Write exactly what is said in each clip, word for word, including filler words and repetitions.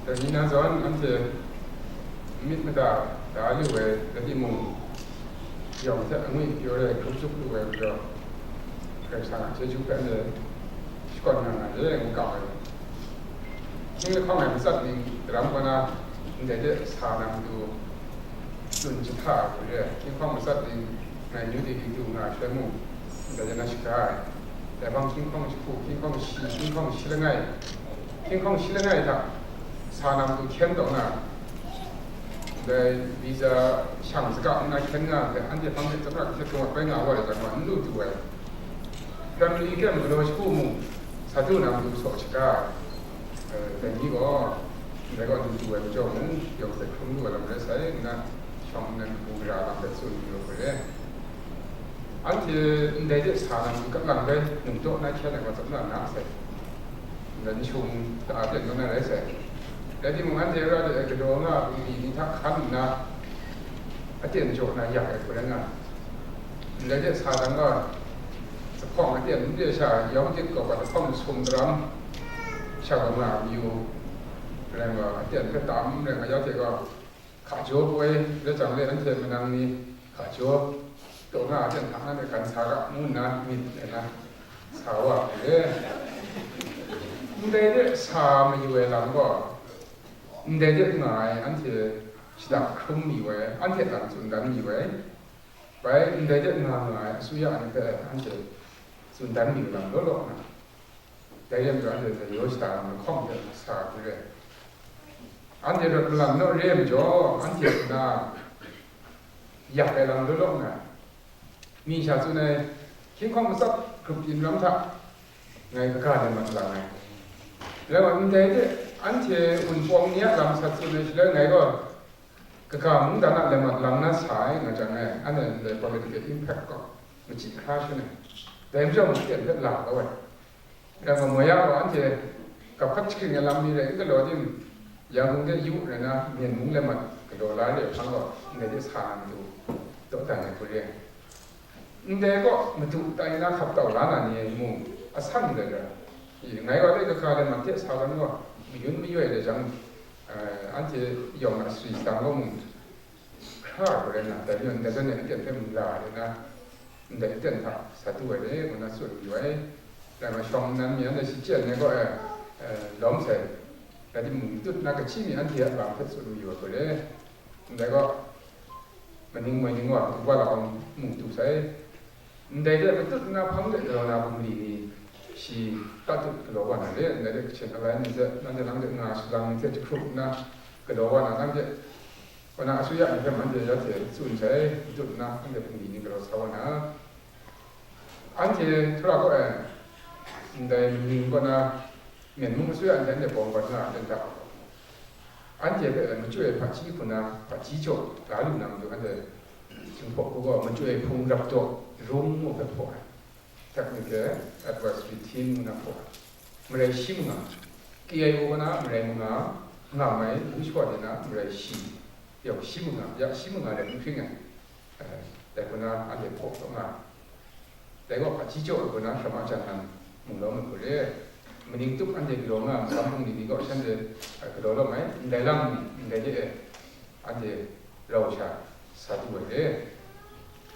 Dai ni na zawn, anhte myit mada da lu ai, rai timung, yawng hte angwi pyaw ai hkrum tsup lu ai majaw, Karai Kasang a chyeju hpe anhte shakawn nga nga ye, ngu kau ai. Hkying lahkawng ai matsat ning daram kaw na, ndai de sa na matu, tsun jahta ai hku re, hkying hkawng matsat ning ngai New Delhi du nga ai shaloi mung, ndai de na shaga ai. Dai hpang hkying hkawng jahku, hkying hkawng shi, hkying hkawng shi langai, hkying hkawng shi langai hta sa na matu hkyen taw na, dai visa shang saga nna hkyen nga ai hte, anhte hpang de tsawra hte kawat bai nga wa ai zawn gaw, n lu du ai. Family hkyen galaw shagu mung, sa du na matu saw shaga ai. Eh, dai ni gaw, ndai gaw lu du ai majaw mung, yawng hte hkrum lu ai lam rai sai, nna shawng nnan kabu gara lam hpe tsun yu ai hku re. Anhte ndai de sa na matu, kaplang bai nungdaw na hkyen ai gaw, tsawra na sai. Nnan shung ta a ten kaw na rai sai. Rai timung, anhte ra de ai galaw nga ai bungli ni hta hkan nna, aten jaw na yak ai hku rai nga. Ndai de sa dan gaw, zuphpawng aten n re sha, yawng dik gaw, zuphpawng sum daram sha gaw nga ai mayu, rai nga, aten hpe tam rai nga, ya hte gaw, hkajaw poi, rai jang le, anhte manang ni hkajaw taw nga, aten hta ngan e gan sa ga, ngu nna myit e na sa wa ai. Ndai de sa mayu ai lam gaw, ndai de nga ai anhte shada hkrum mayu ai, anhte lam tsun dan mayu ai, bai ndai de nga nga ai asuya ni hpe anhte tsun dan mayu lam law law nga, dai rai majaw, anhte hpe yaw shada ai lahkawng hte sa ai hku re. Anhte rawt malam naw re ai majaw, anhte hpe na yak ai lam law law nga ai. Mi sha tsun ai, hkying hkawng matsat grup yin ram hta ngai kaga le mat lang ai. Rai wa, ndai de, anhte Wunpawng ni a lam sat tsun ai shaloi, ngai gaw kaga mungdan a le mat lang na sa ai, nga jang ai, anhte ndai political impact gaw machyi hkra shangai. Dai majaw mung aten hpe la kau ai. Yang gaw, Moya gaw anhte gap hkat jahkring ai lam ni rai n galaw tim, Yangon de yu rai na, Myen mung le mat galaw la re ai hpang gaw, ndai de sa na matu dawdan ai hku re. Ndai gaw, madu tai na hkap tau la na ni mung asan ndai ra. I, ngai gaw de kaga le mat hte sa dan gaw, mayun mayu ai le jang, eh, anhte yawng a sari sadang gaw mung, hkra ai hku rai nna, dai ni gaw ndai zawn e aten hpe mung la ai na, ndai aten hta sa du ai re, ngu na tsun yu ai. Dai ma shawng nnan mi anhte shachyen ai gaw, eh, eh, lawm sai, rai timung, matut na kachyi mi anhte a lam hpe tsun yu ai hku re. Ndai gaw, maning moi ning wa, wa la awng mung du sai. Ndai de matut nna hpang de galaw na bungli ni shi tatut galaw wa na re, ndai de Kachin Alliance ni hte, nanhte lang de nga salang ni hte jahkrup nna galaw wa na, nanhte kaw na asuya ni hpe manhte ya hte tsun sai, matut nna anhte bungli ni galaw sa wa na. Anhte hkra gaw ai, ndai maning kaw na, Myen mung asuya ni hte anhte bawng bat nga ai hta, anhte hpe machyoi hpaji hku na, hpaji jaw la lu na matu, anhte Jinghpaw hku gaw machyoi hpung rap daw rum ngu hpe hpaw ai. Technical Advisory Team ngu na hpaw ai. Marai shi manga, K I O kaw na marai manga, nga mai, Lushawa de na marai shi, yawng shi manga, ya shi manga let n hkring ai. Eh, dai hku na anhte hpaw taw nga ai. Dai gaw hpaji jaw ai hku na Shama Jan nan mung lawm ai hku re. Maning tup anhte galaw nga ai, magam bungli ni gaw shanhte, eh, galaw lawm ai, ndai lang ni, ndai de e, anhte rau sha sa du ai re.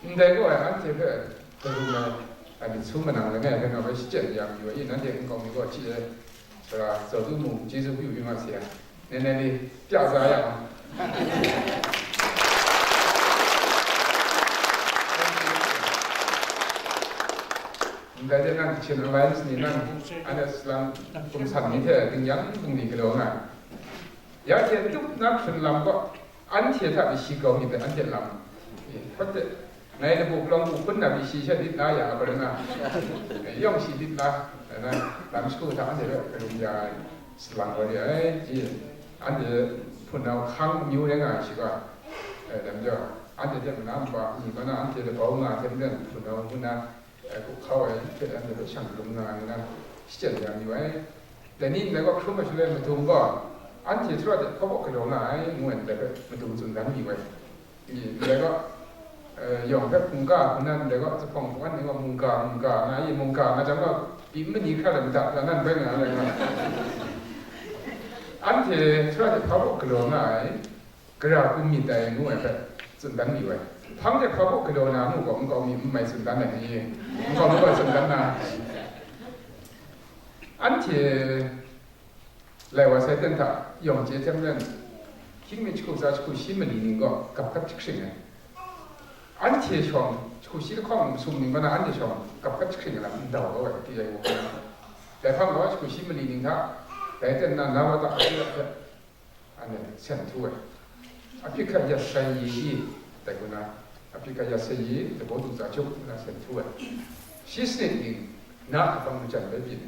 Ndai gaw ai, anhte hpe karum ai, a myit sum manang langai hpe nga bai shachyen ya mayu ai, nanhte nkau mi gaw chye ai, sara Zawtu mung chyeju kyu kyu nga se ai, nene ni pya za ya ma. Ndai de nang Kachin Alliance ni nang, anhte salang hkum san ni hte tingyan bungli galaw nga ai. Ya hte tup na hkrun lam gaw, anhte hta pyi shi grau myit dai, anhte lam. Eh, hkawt de, ngai labu palawng bu hpun na pyi shi she lit la ya, gaw na, eh, yawng shi lit la, na, lam shagu hta anhte hpe karum ya ai, salang wa re ai, ji, anhte hpunau hkang amyu rai nga ai shi gaw, eh, dai majaw, anhte hte mara npa ni kaw na, anhte labau nga hte maren hpunau ngu na, eh, hkau ai hpe anhte hpe shang rum nga ai ngu na, shachyen ya mayu ai. Dai ni ndai gaw hkrum ai shaloi madung gaw, anhte sara de hkawhpaw galaw nga ai, ngu ai ndai hpe madung tsun dan mayu ai. I, ndai gaw, eh, yawng hpe hpungga hku nan, ndai gaw zuphpawng hpung an ni gaw mungga, mungga nga ai, mungga nga jang gaw, pyi n mani hkra ai mada, la nan bai nga ai nga. Anhte sara hte hpa baw galaw nga ai, gara hku myit dai ngu ai hpe tsun dan mayu ai. Hpang hte hpa baw galaw na ngu gaw, nkau mi n mai tsun dan ai ni? Nkau mi gaw tsun dan na. Anhte lai wa sai ten hta yawng chye hte maren, hkying mi jahku tsa jahku shi mali ning gaw gap hkat jahkring ai. Anhte shawng jahku shi lahkawng sum ning kaw na anhte shawng gap hkat jahkring ai lam n dau kau ai, ti ai wa. Dai hpang gaw jahku shi mali ning hta, dai ten na na wa ta a hte, anhte sen htu ai. Ahpika yat sai yi i, dai kaw na, ahpika yat sai yi, dabaw du tsa juk na sen htu ai. Shi sanit ning, na a hpang majan bai byin.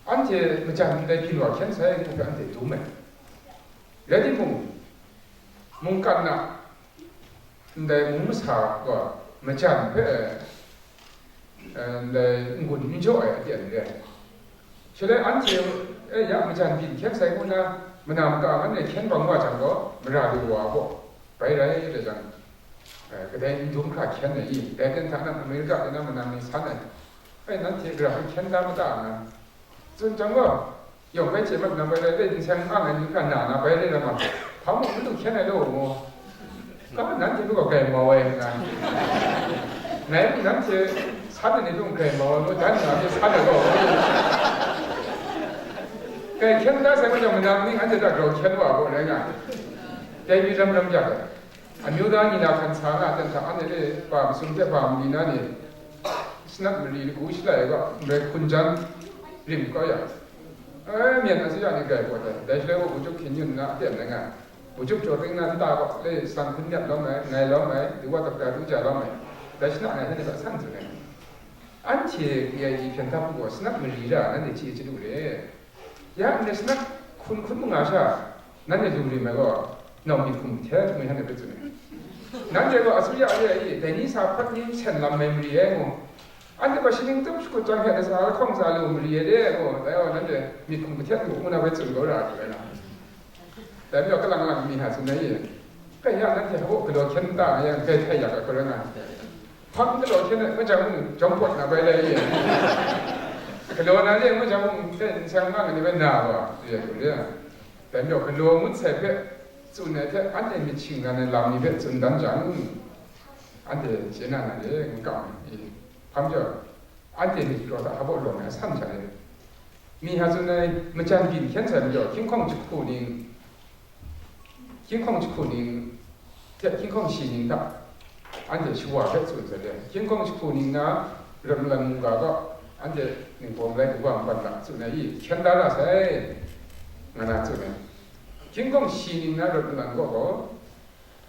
Anhte majan ndai byin wa hkyen sai ngu hpe anhte dum ai. Rai timung, mungkan a ndai mung masa gaw majan hpe, eh, ndai n-gun n jaw ai aten re ai. Shaloi anhte, eh, ya majan byin hkyen sai ngu na, mana maka ngan e hkyen bang wa jang gaw, mara lu wa gaw, bai rai re jang, eh, kadai n dum hkra hkyen ai i, dai ten hta na Amerika de na manang ni san ai, ai, nanhte gara hpe hkyen da mada nga, tsun jang gaw, yawng bai chye mat na bai rai, rai nseng ang ai ni hkra na na bai rai rai ma, hpa mung madu hkyen ai law mu, ka nanhte mung gaw grai mau ai nga, ngai mung nanhte san ai ni mung grai mau ai mu, dan nga hpe san ai gaw, grai hkyen da sai majaw, manang ni anhte hta grau hkyen wa gaw rai nga, dai mi ram ram yak ai. Amyu da ni na hkan sa na ten hta, anhte pa masum hte pa mali na ni, sanat mari lagu shalai ai gaw, ndai hkun jan rim kau ya, e, myen na sha ni grai gaw dai, dai shaloi gaw, Bujuk Hkin Yun na aten ai nga, Bujuk Jaw Ting na nta gaw, le, Sang Hkun Nyat lawm ai, ngai lawm ai, Duwa Dokta Du Ja lawm ai, dai shana ngai hte ni hta san tsun ai. Anhte K I V hpyen hta hku gaw, sanat mari ra, nanhte chye chyalu re. Ya ndai sanat hkun hkun manga sha, nanhte lu rim ai gaw, nau myit hkum hte hkrum ai, nanhte hpe tsun ai. Nanhte gaw asuya re ai i, dai ni sa hpawt ni nsen lam mai mari ai mu. Anhte gaw shaning tup shakut chyang hte, lasa lahkawng sa lu mari ai de mu, dai gaw nanhte myit hkum hte hkrum ngu na hpe tsun kau ra ai rai na. Dai majaw kalang lang mi hta tsun ai i, kai ya nanhte hpa galaw hkyen n ta nga yang, kai htai yak ai hkoi rai nga. Hpang galaw hkyen ai, majang mung jawm pawt na bai lai i. Galaw na le majang mung hte nsang nga ai ni bai na wa, re ai hkoi re. Dai majaw galaw ngut sai hpe tsun ai hte, anhte myit shingran ai lam ni hpe tsun dan jang, anhte chye na na re, n kam ai. Hpa majaw, anhte myit galaw hta hpa baw lawm ai asan sha re. Mi hta tsun ai, majan byin hkyen sai majaw, hkying hkawng jahku ning, hkying hkawng jahku ning hte hkying hkawng shi ning hta, anhte shawa hpe tsun sai re. Hkying hkawng jahku ning na, rawt malan mungga gaw, anhte ningbaw malai kawa mapan ga tsun ai i, hkyen da ra sai, nga na tsun ai. Hkying hkawng shi ning na rawt malan gaw gaw,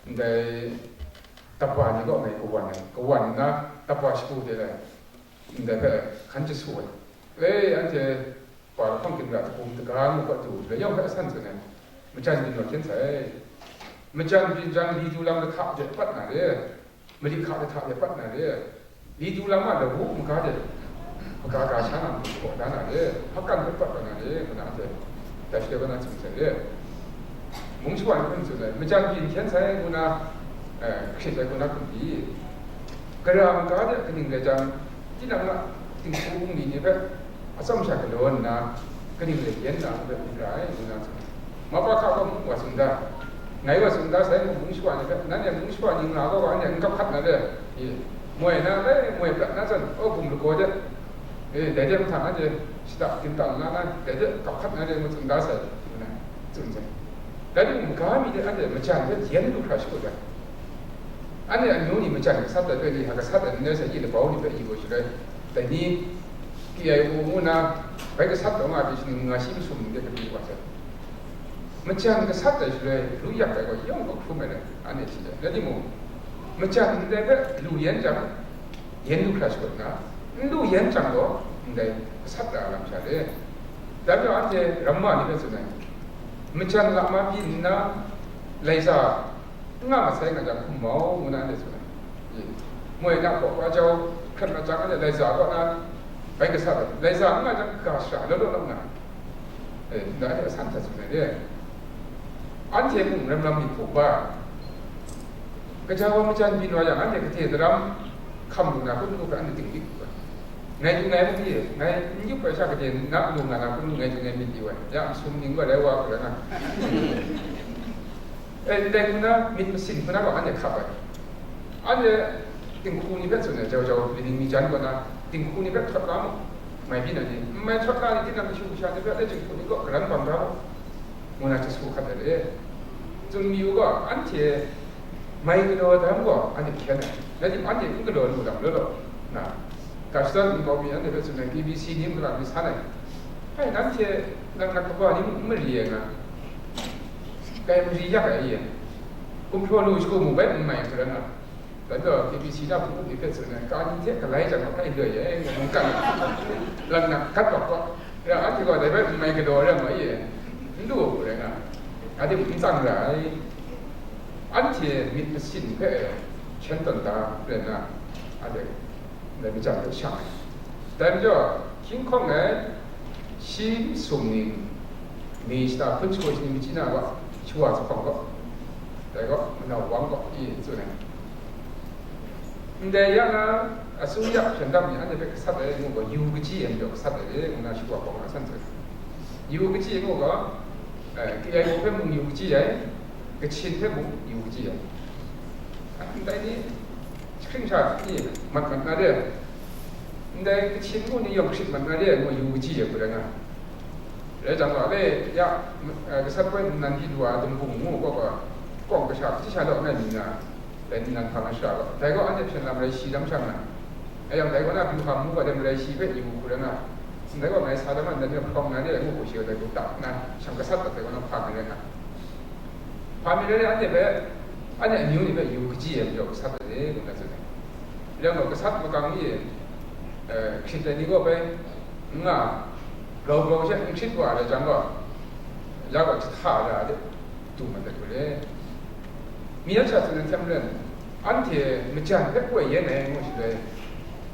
ndai taba ni kaw ngai kawan ai, kawan nna taba shagu de ai, ndai hpe hkan jasu ai. E, anhte wa lahkawng ginra hta hkum daga ngu hkawt du, layawng hpe asan tsun ai, majan byin wa hkyen sai. Majan byin jang, li du lam lahka de pat na re, mali hka lahka de pat na re, li du lam a lawu maga de, maga ga sha na mung hkaw da na re, hpakan hpe pat pat na re, ngu na hte, dai shaloi wa na tsun sai re. Mung shawa ni hpe n tsun ai, majan byin hkyen sai ngu na, eh, hkrit ai ngu na hkum pyi, gara maga de kaning rai jang, tinang a dinghku bungli ni hpe atsawm sha galaw nna, kaning rai yen na hpe n ra ai, ngu na tsun ai. Mapa hka gaw mung wa tsun da, ngai wa tsun da sai, mung shawa ni hpe, nanhte mung shawa ni nga gaw, anhte n kap hkat na re, i, moi na, e, moi prat na zawn, o, bum lagaw de, e, dai de mahtang anhte shada gintam na na, dai de kap hkat na re, ngu tsun da sai, ngu na tsun sai. Dai timung, maga mi de anhte majan hpe yen lu hkra shakut ai. Anhte amyu ni majan gasat ai hpe ni hta gasat ai n rai sai, i labau ni hpe i gaw shaloi, dai ni K I O ngu na bai gasat taw nga ai pyi, shaning manga shi masum de kadu wa sai. Majan gasat ai shaloi, lu yak ai gaw yawng gaw hkrum ai rai, anhte shi ai. Rai timung, majan ndai hpe lu yen jang, yen lu hkra shakut nna, n lu yen jang gaw, ndai gasat da ai lam sha re. Dai majaw anhte ramma ni hpe tsun ai, majan lama byin nna, laiza n nga masai nga jang hkum mau, ngu na anhte tsun ai. Moi na hkaw pa jau hkrat mat jang, anhte laiza kaw na bai gasat ai, laiza n nga jang, ga shara law law law nga ai. E, ndai hte asan hta tsun ai re. Anhte mung ram lam myit hkum ba, gaja wa majan byin wa yang, anhte kahte daram hkam lu na hkrum hkrum hpe anhte dinglik lu ai. Ngai du ngai mu pyi, ngai n yup ai sha gade na lu nga na hkrum ni ngai du ngai myit yu ai. Ya, masum ning gaw rai wa hku rai nga. Eh, ndai hku na myit masin hku na gaw anhte hkap ai. Anhte dinghku ni hpe tsun ai, jau jau, Baining mi jan kaw na, dinghku ni hpe htawt la mu, mai byin ai ni, n mai htawt la ni, tinang kashu kasha ni hpe, anhte dinghku ni gaw karan bang da mu, ngu na jasu hkat ai re. Tsun mi u gaw, anhte mai galaw ai hta gaw anhte hkyen ai, rai timung, anhte n galaw lu lam law law na, ga shadawn nkau mi anhte hpe tsun ai, B B C ni mung galam ni san ai. Hai, nanhte nang nat kaba ni mung n mari ai nga, kai mari yak ai ye. Gumhpraw lu shagu mu bai n mai hkra nga. Dan gaw, K B C na hpung hpung hpe tsun ai, ka ni hte galai jang gaw hpai loi ai, ngu mung kan, lang nang gat bak gaw, ya, anhte gaw dai bai n mai galaw ai ram ai e, n lu ai hku rai nga, anhte n tsang ra ai, anhte myit masin hpe hkyen tawn da rai nna, anhte dai majan hpe shang ai. Dai majaw, hkying hkawng ai, shi sum ning, ni shata hpun shagu shi ning, machyi na gaw, shawa zuphpawng gaw, dai gaw, manau wang gaw, i tsun ai. Ndai yang a, asuya hpyen dam ni anhte hpe gasat ai ngu gaw, yu kaji ai majaw gasat ai re, ngu na shawa hpawng na san tsun. Yu kaji ai ngu gaw, eh, K I O hpe mung yu kaji ai, Kachin hpe mung yu kaji ai. Ndai ni, Jahkring sha ni mat mat na re, ndai Kachin ngu ni yawng hkrit mat na re, ngu yu kaji ai hku rai nga. Rai jang gaw, le, ya, m-, eh, gasat poi nnan hpyi lu ai Dungbung ngu gaw gaw, kawng kasha hpyi sha law ngai mi na, dai nnan hpang ai shara gaw, dai gaw anhte hpyen lam rai shi lam shang na, rai yang, dai gaw na, Byu Hkam ngu gaw, dai marai shi hpe yu hku rai nga, ndai gaw ngai sa da man, dai ni hprawng na re, ngu hku shi gaw, dai hku tak nna, shang gasat dat, dai gaw na hpang ai rai nga. Hpa mi rai rai, anhte hpe, anhte amyu ni hpe yu kaji ai majaw gasat ai, ngu na tsun ai. Rai yang gaw, gasat makang ni, eh, hkrit ai ni gaw bai n nga, grau grau she n hkrit wa ai rai jang gaw, ya gaw jahta ra de, du mat ai hku re. Mi yan sha tsun ai hte maren, anhte majan hpe koi yen ai ngu shaloi,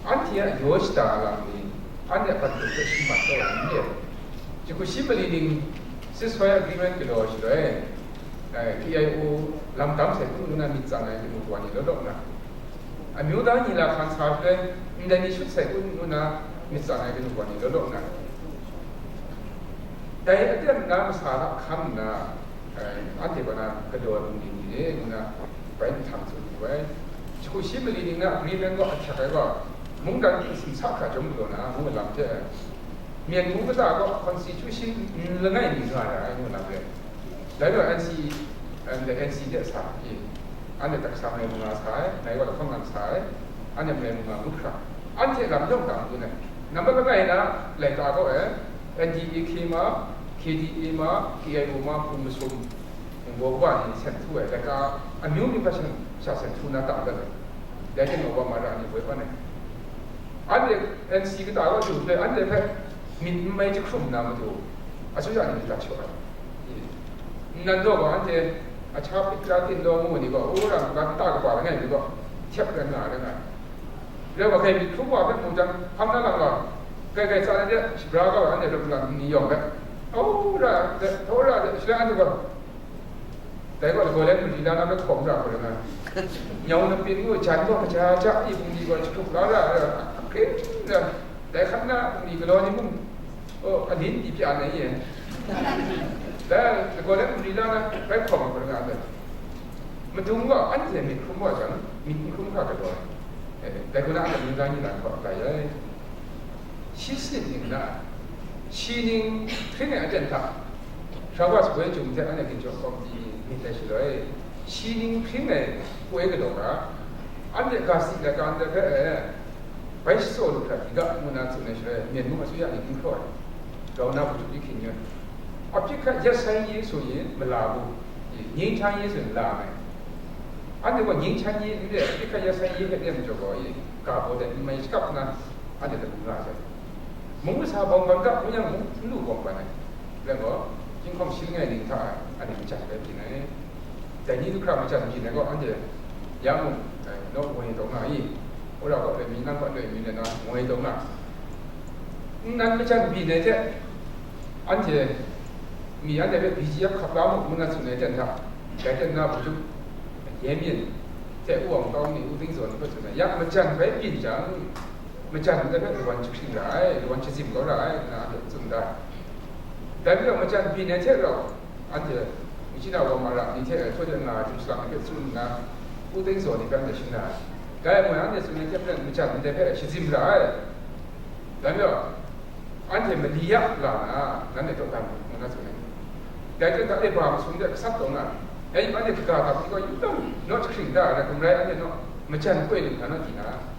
anhte a yaw shada lam ni, anhte a ban hkrum hpe shi mat kau ai n re. Jahku shi mali ning, ceasefire agreement galaw shaloi, eh, K I O lam dam sai hku ngu na myit tsang ai lamu wa ni law law nga, amyu da ni la hkan sa shaloi, ndai ni shut sai hku ngu na myit tsang ai lamu wa ni law law nga, dai aten na masa hta hkan nna, eh, anhte kaw na galaw ai bungli ni re ngu na bai nhtang tsun yu ai. Jahku shi mali ning na agreement gaw ahkyak ai gaw, mungdan ting simsa hkra jawm galaw na ngu lam hte, Myen mung kata gaw constitution n langai mi nga ra ai ngu lam re. Dai gaw N C, eh, N C de sa, i, anhte daksa malai mung nga sa ai, ngai gaw lahkawng lam sa ai, anhte malai mung nga ngut hkra, anhte lam yawng dang dun ai. Nambat langai na laika gaw e, N D A K ma, K D A ma, K I O ma, hpung masum, ngu wa ni sen htu ai, laika amyu myu hpa shan sha sen htu na tam dat ai. Dai hte gaw wa ma ra ni woi ban ai. Anhte N C kata gaw du hpe, anhte hpe myit n mai jahkrum na matu, asuya ni myit dat shaw ai. Nnan daw gaw anhte ahkyak hpit kra tin daw mu ni gaw, wora n ga nta kaba langai mi gaw, htyep rai nga ai rai nga ai. Rai wa hkai myit hkrum wa hpe mu jang, hpang na lang gaw, kai kai tsa ai de, shabra kau ai anhte lam lam ni yawng hpe, wora de, wora de, shaloi anhte gaw, dai gaw lagaw lai mari la na hpe hkawm ra hkau rai nga ai. Nyau na pyin ngu jan gaw kaja ja i bungli gaw jahkrup la ra ai, akring ra, dai hkan na bungli galaw ni mung, oh, anin di pya na i e. Dai lagaw lai mari la na bai hkawm hkau rai nga ai. Madung gaw anhte myit hkrum wa jang, myit n hkrum hkra galaw ai. Eh, dai hku na anhte mungga ni lam hkawm lai ai. Shi sin ning na, shi ning hpring ai aten hta, Shawwa Shaboi Chyum hte anhte ginchawng kawmti ni myit ai shaloi, shi ning hpring ai poi galaw ga, anhte ga si laika ndai hpe e, bai shatsaw lu hkra di ga, ngu na tsun ai shaloi, Myen mung asuya ni n hkraw ai, grau na hpajuk di hkyin yun. Apyi hkat yet san yi su yin mala bu, nying htan yi su yin la ai. Anhte gaw nying htan yi n re, apyi hkat yet san yi hpe nem jaw gaw, ga baw de n mai shakap nna, anhte hpe n nga sai. Mung masa bawng ban ga hkun yang mung, n lu bawng ban ai. Rai gaw, hkying hkawng shi langai ning hta e, anhte majan bai byin ai. Dai ni du hkra majan byin ai gaw, anhte ya mung, eh, naw ngoi taw nga i, wora gaw loi mi, nang gaw loi mi rai na, ngoi taw nga. Nnan majan byin ai hte, anhte, mi anhte hpe B G F hkap la mu, ngu na tsun ai ten hta, dai ten na hpajuk, Yen Myin hte U Wang Tawng ni, U Ting Zawn hpe tsun ai, ya majan bai byin jang, majan ndai hpe lawan jahkring ra ai, lawan jazim kau ra ai, nna anhte tsun da. Dai majaw, majan byin ai hte rau, anhte Machyi na Wama ra ni hte htaw de nga ai hte mashara ni hpe tsun nna, U Teng Zaw ni hpe anhte shana ai. Dai moi anhte tsun ai hte maren majan ndai hpe shazim ra ai. Dai majaw, anhte mali ya la na, nanhte tawk dan mu, ngu na tsun ai. Dai hte, dai ba masum de gasat taw nga ai. Dai yu anhte kaga gap ni gaw yu dau, naw jahkring da ai, hkum rai anhte naw majan koi lu na naw di na.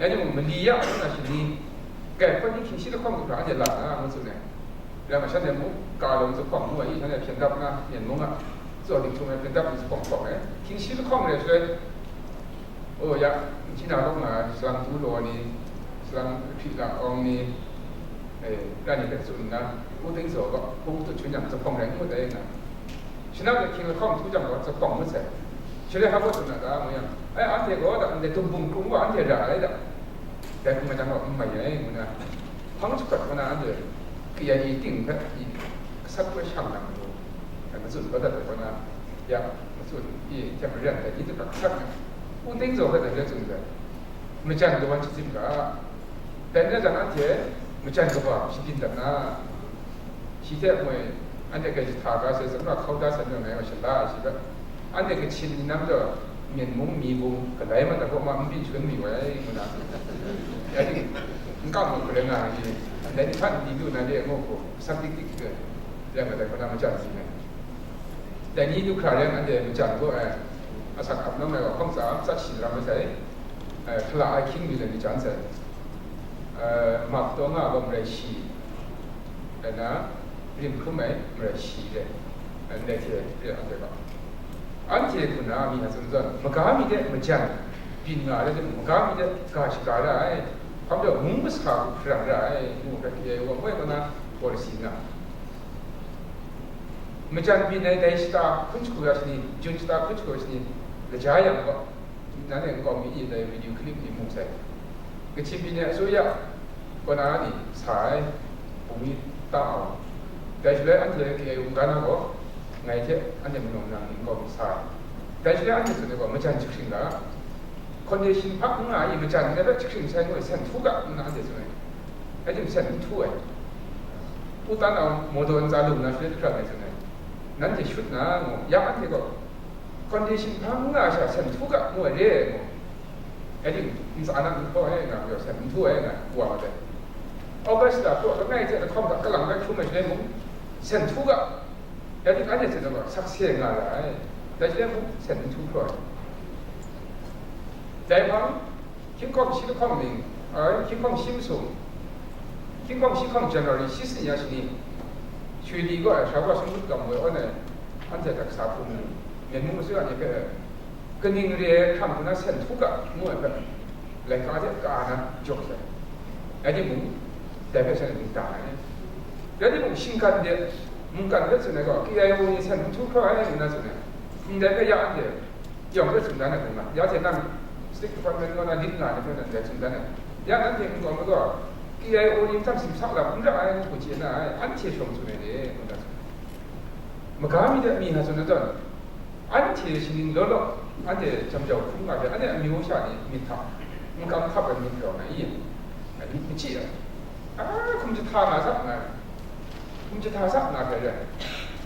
Dai timung, mali ya ngu na shani, kai hpawt ni hkying shi lahkawng du hkra anhte la na, ngu tsun ai. Rai ma, shanhte mung, ka lawm zuphpawng ngu ai, shanhte hpyen dap na, Myen mung a, tsaw dinghtung ai hpyen dap ni zuphpawng hpawng ai. Hkying shi lahkawng rai shaloi, oh ya, Machyi na kaw nga ai, salang tu law ni, salang hpyi la awng ni, eh, rai ni hpe tsun nna, U Teng Zaw gaw, hpung tut shanhte zuphpawng rai n ngut ai nna, shana de hkying lahkawng htu jang gaw, zuphpawng ngut sai. Shaloi hpa gaw tsun na ta, ngu yang, ai, anhte gaw, da, ndai dumbung hkrung gaw anhte ra ai da. Dai hpung ai jang gaw, n mai ai, ngu na, hpang jahkawt kaw na anhte K I A ting hpe i gasat hpe shang na matu, matsun kau dat ai kaw na, ya, matsun i hte maren dai ni hte gasat na, U Teng Zaw hpe dai hpe tsun ai, majan lawan jazim ga, dai na jang anhte majan kaba shabyin dat na, shi hte moi anhte grai jahta ga sai, zamra hkau da sai, ngai wa shala ai shi hpe, anhte Kachin ni nang gaw, Myen mung, mi bung, galai mat ai kaw ma, n byin shangun mi wai, ngu na, ya ting, n kam lu hkra nga ai, ndai ni hkan n di lu na de, ngu hku, asak dik dik de, rai mat ai kaw na, majan si ai. Dai ni du hkra rai, anhte majan gaw ai, asak ap nang ai wa, hkawng tsa, tsat shi daram ai sai, eh, hkala ai hkying mi lai ni jan sai, eh, mak taw nga ai gaw marai shi, rai na, rim hkrum ai marai shi de, eh, ndai hte re anhte gaw. Anhte hku na mi a tsun zawn, maga mi de majan byin nga ai rai timung, maga mi de ga shaga ra ai, hpa majaw mung masa hku hparang ra ai, ngu hpe K I A wa moi kaw na policy nga. Majan byin ai dai shata hkun shagu ya shani, June shata hkun shagu ya shani, kaja yang gaw, nanhte nkau mi e dai video clip ni mu sai. Kachin byin ai asuya kaw na ni sa ai, bungli ta au. Dai shaloi anhte K I A mungga na gaw, ngai hte anhte manaw manang ni nkau mi sa ai. Dai shaloi anhte tsun ai gaw, majan jahkring ga, condition hpa n nga ai, majan ndai hpe jahkring sai ngu ai, sen htu ga, ngu na anhte tsun ai. Rai timung, sen n htu ai. U tan au, mawdaw ntsa lu nna shaloi jahkring ai tsun ai. Nanhte shut na, ngu, ya anhte gaw, condition hpa n nga ai sha, sen htu ga, ngu ai re ai, ngu. Rai timung, ntsa na n hpaw ai nga, majaw sen n htu ai nga, wa mat ai. August la, hpraw langai hte lahkawng hta kalang rai hkrum ai shaloi mung, sen htu ga, rai timung, anhte hte rau sakse nga ra ai. Dai shaloi mung, sen n htu hpraw ai. Dai hpang, hkying hkawng shi lahkawng ning, ai, hkying hkawng shi masum, hkying hkawng shi hkawng January shi sini ya shani, Shwe Li gaw ai, Sara wa Shing Ngut Gam Woi Awn ai, anhte hta kasa hpung ni, Myen mung machyu a ni hpe, kaning re ai hkrang hku na sen htu ga, ngu ai hpe, laika de ka na jaw sai. Rai timung, dai hpe shanhte ning dang ai. Rai timung, shinggan de, mungkan hpe tsun ai gaw, K I O ni sen n htu hkra ai, ngu na tsun ai. Ndai hpe ya anhte, yawng hpe tsun dan ai hpe nga, ya hte nang State Department kaw na lit nga ai hpe nan ndai tsun dan ai. Ya nanhte nkau mi gaw, K I O ni mahtang simsak lam n ra ai, ngu hku chye na ai, anhte shawng tsun ai de, ngu na tsun ai. Maga mi de mi hta tsun ai zawn, anhte shaning law law, anhte jam jau hkrum nga hte, anhte amyu sha ni myit hta n kam hkap ai myit rau na i? Myit machyi ai. A, hkum jahta nga sa nga ai. Hkum jahta sa nga hpe rai.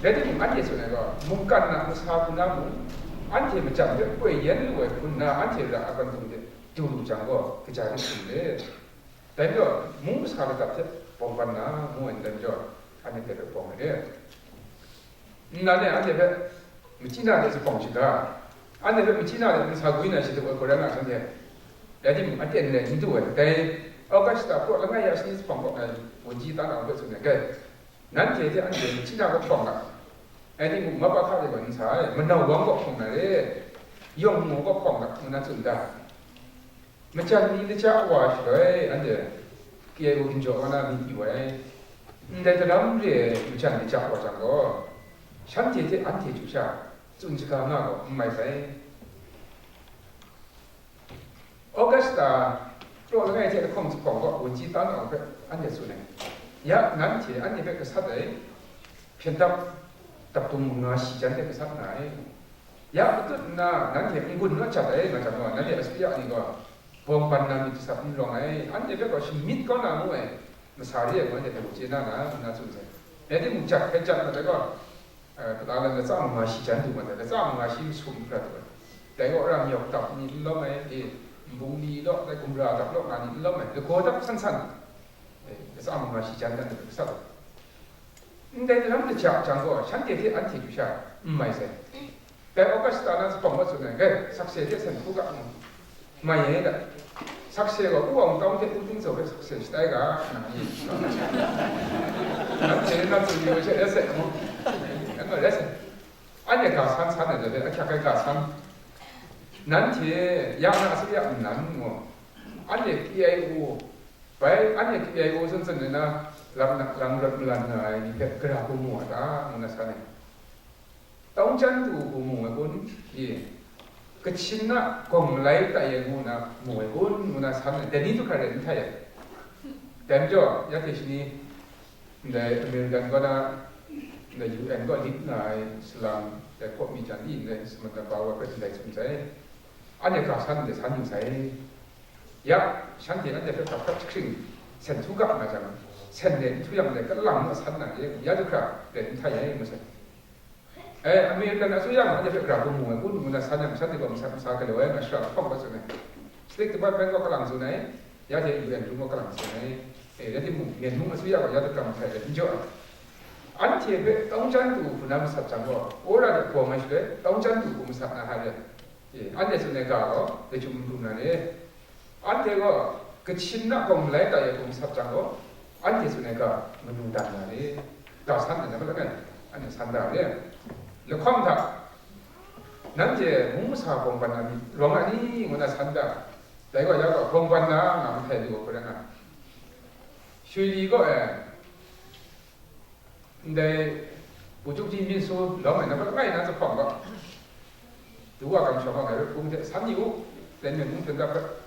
Rai timung, anhte tsun ai gaw, mungkan a masa hku na mung, anhte majan hpe koi yen lu ai hku nna, anhte ra ai kwantung hte du lu jang gaw, kaja rit hkrum le. Dai majaw, mung masa latap hte bawng ban na, ngu ai ndai majaw, anhte hpe bawng ai re. Nnan e anhte hpe machyi na de zuphpawng shaga, anhte hpe machyi na de nsa gwi na shatup ai hku rai nga shanhte, rai timung, aten rai n du ai. Dai August shata hpraw langai ya shani zuphpawng kaw ai wunji tan au hpe tsun ai, gai, nanhte hte anhte machyi na kaw hpawng ga, rai timung, mapa hka de gaw n sa ai, manau wang kaw hpawng na re, yawng maw kaw hpawng ga, ngu na tsun da. Majan ni laja wa shaloi, anhte K I O ginjaw kaw na myit yu ai. Ndai daram re ai majan laja wa jang gaw, shanhte hte anhte chyu sha tsun shaga nga gaw n mai sai. August la, hpraw langai hte lahkawng zuphpawng kaw wunji tan au hpe anhte tsun ai. Ya, nanhte anhte hpe gasat ai, hpyen dap, dap dung manga shi jan hte gasat nga ai. Ya matut nna nanhte n-gun naw jat ai nga jang gaw, nanhte asuya ni gaw, bawng ban na myit jasap n rawng ai, anhte hpe gaw shamyit kau na ngu ai, masa re ai ngu anhte hpe mung chye na nga, nna tsun sai. Rai timung, jat hpe jat mat ai gaw, eh, kata lam latsa manga shi jan du mat ai, latsa manga shi masum hkra du ai. Dai gaw ra myawk dap ni n lawm ai, e, nbung ni law, dai gumra dap law nga ni n lawm ai, lagaw dap san san, e, latsa manga shi jan dan ai, gasat ai. Ndai lam kaja jang gaw, shanhte hte anhte du sha n mai sai. Dai Augusta na zuphpawng wa tsun ai, gai, sakse hte sen hku ga mu, mai ai da. Sakse gaw, Pu Wang Tawng hte Pu Tingzaw hpe sakse shatai ga, nna ni. Nanhte na tsun yu ai she, rai sai mu. Nang gaw rai sai. Anhte ga san san ai, dai hpe ahkyak ai ga san. Nanhte ya na asuya nnan mu. Anhte K I O, bai anhte K I O san san ai na, lam na, lam rawt malan nga ai ni hpe gara hku mu a ta, ngu na san ai. Tawng jan du hku mu ai kun? I, Kachin a gawng malai tai ai ngu na mu ai kun? Ngu na san ai. Dai ni du hkra rai n htai ai. Dai majaw, ya hte shani, ndai American kaw na, ndai U N kaw lit nga ai salang, dai hkawk mi jan ni ndai Samantha Power hpe ndai tsun sai. Anhte ga san ndai san yu sai. Ya, shanhte anhte hpe hkap hkap jahkring, sen htu ga nga jang, sen len htu yang, ndai kalang na san na, ya du hkra len n htai ai, ngu sai. Eh, American asuya gaw anhte hpe gara hku mu ai kun? Ngu na san yang, shanhte gaw masa, masa galaw ai nga shara lahkawng hpa tsun ai. State Department gaw kalang tsun ai, ya hte U N rum gaw kalang tsun ai. Eh, rai timung, Myen mung asuya gaw ya du hkra mahtai let n jaw ai. Anhte hpe tawng jan du hku na masat jang gaw, wora de bawng ai shaloi, tawng jan du hku masat na hta re. Eh, anhte tsun ai ga gaw, lachyum n hkrum na re. Anhte gaw Kachin a gawng malai tai ai hku masat jang gaw, anhte tsun ai ga manu dan na re, ga san ai na ma langai, anhte san da re. Lahkawng hta, nanhte mung masa bawng ban na myit rawng ai ni? Ngu na san da. Dai gaw ya gaw bawng ban na nga mahtai lu ai hku rai nga. Shui li gaw e, ndai Pu Tuk Ji Min Su lawm ai na ma langai na zuphpawng gaw, du wa kamsham wa ngai rawt hpung hte san yu u, Lenmen mung hten dap rawt,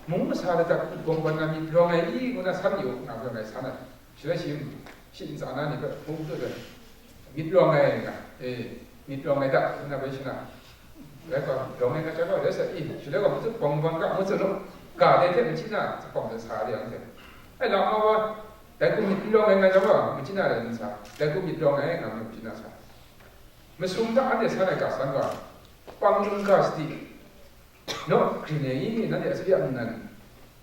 mung masa ladat bawng ban na myit rawng ai i? Ngu na san yu u, nga gaw ngai san ai. Shaloi shi, shi ntsa na ni hpe hpung tut ai, myit rawng ai nga, e, myit rawng ai da, ngu na bai shana. Rai gaw, rawng ai nga chyawm gaw, rai sa i, shaloi gaw, matut bawng ban ga, ngu tsun u, ga dai hte machyi na zuphpawng hte sa re anhte. Ai, la ma wa, dai hku myit n rawng ai nga chyawm gaw, machyi na rai n sa, dai hku myit rawng ai nga myit machyi na sa. Masum hta anhte san ai ga san gaw, pang lung ga sadi, naw, grin ai i, nanhte asuya nnan,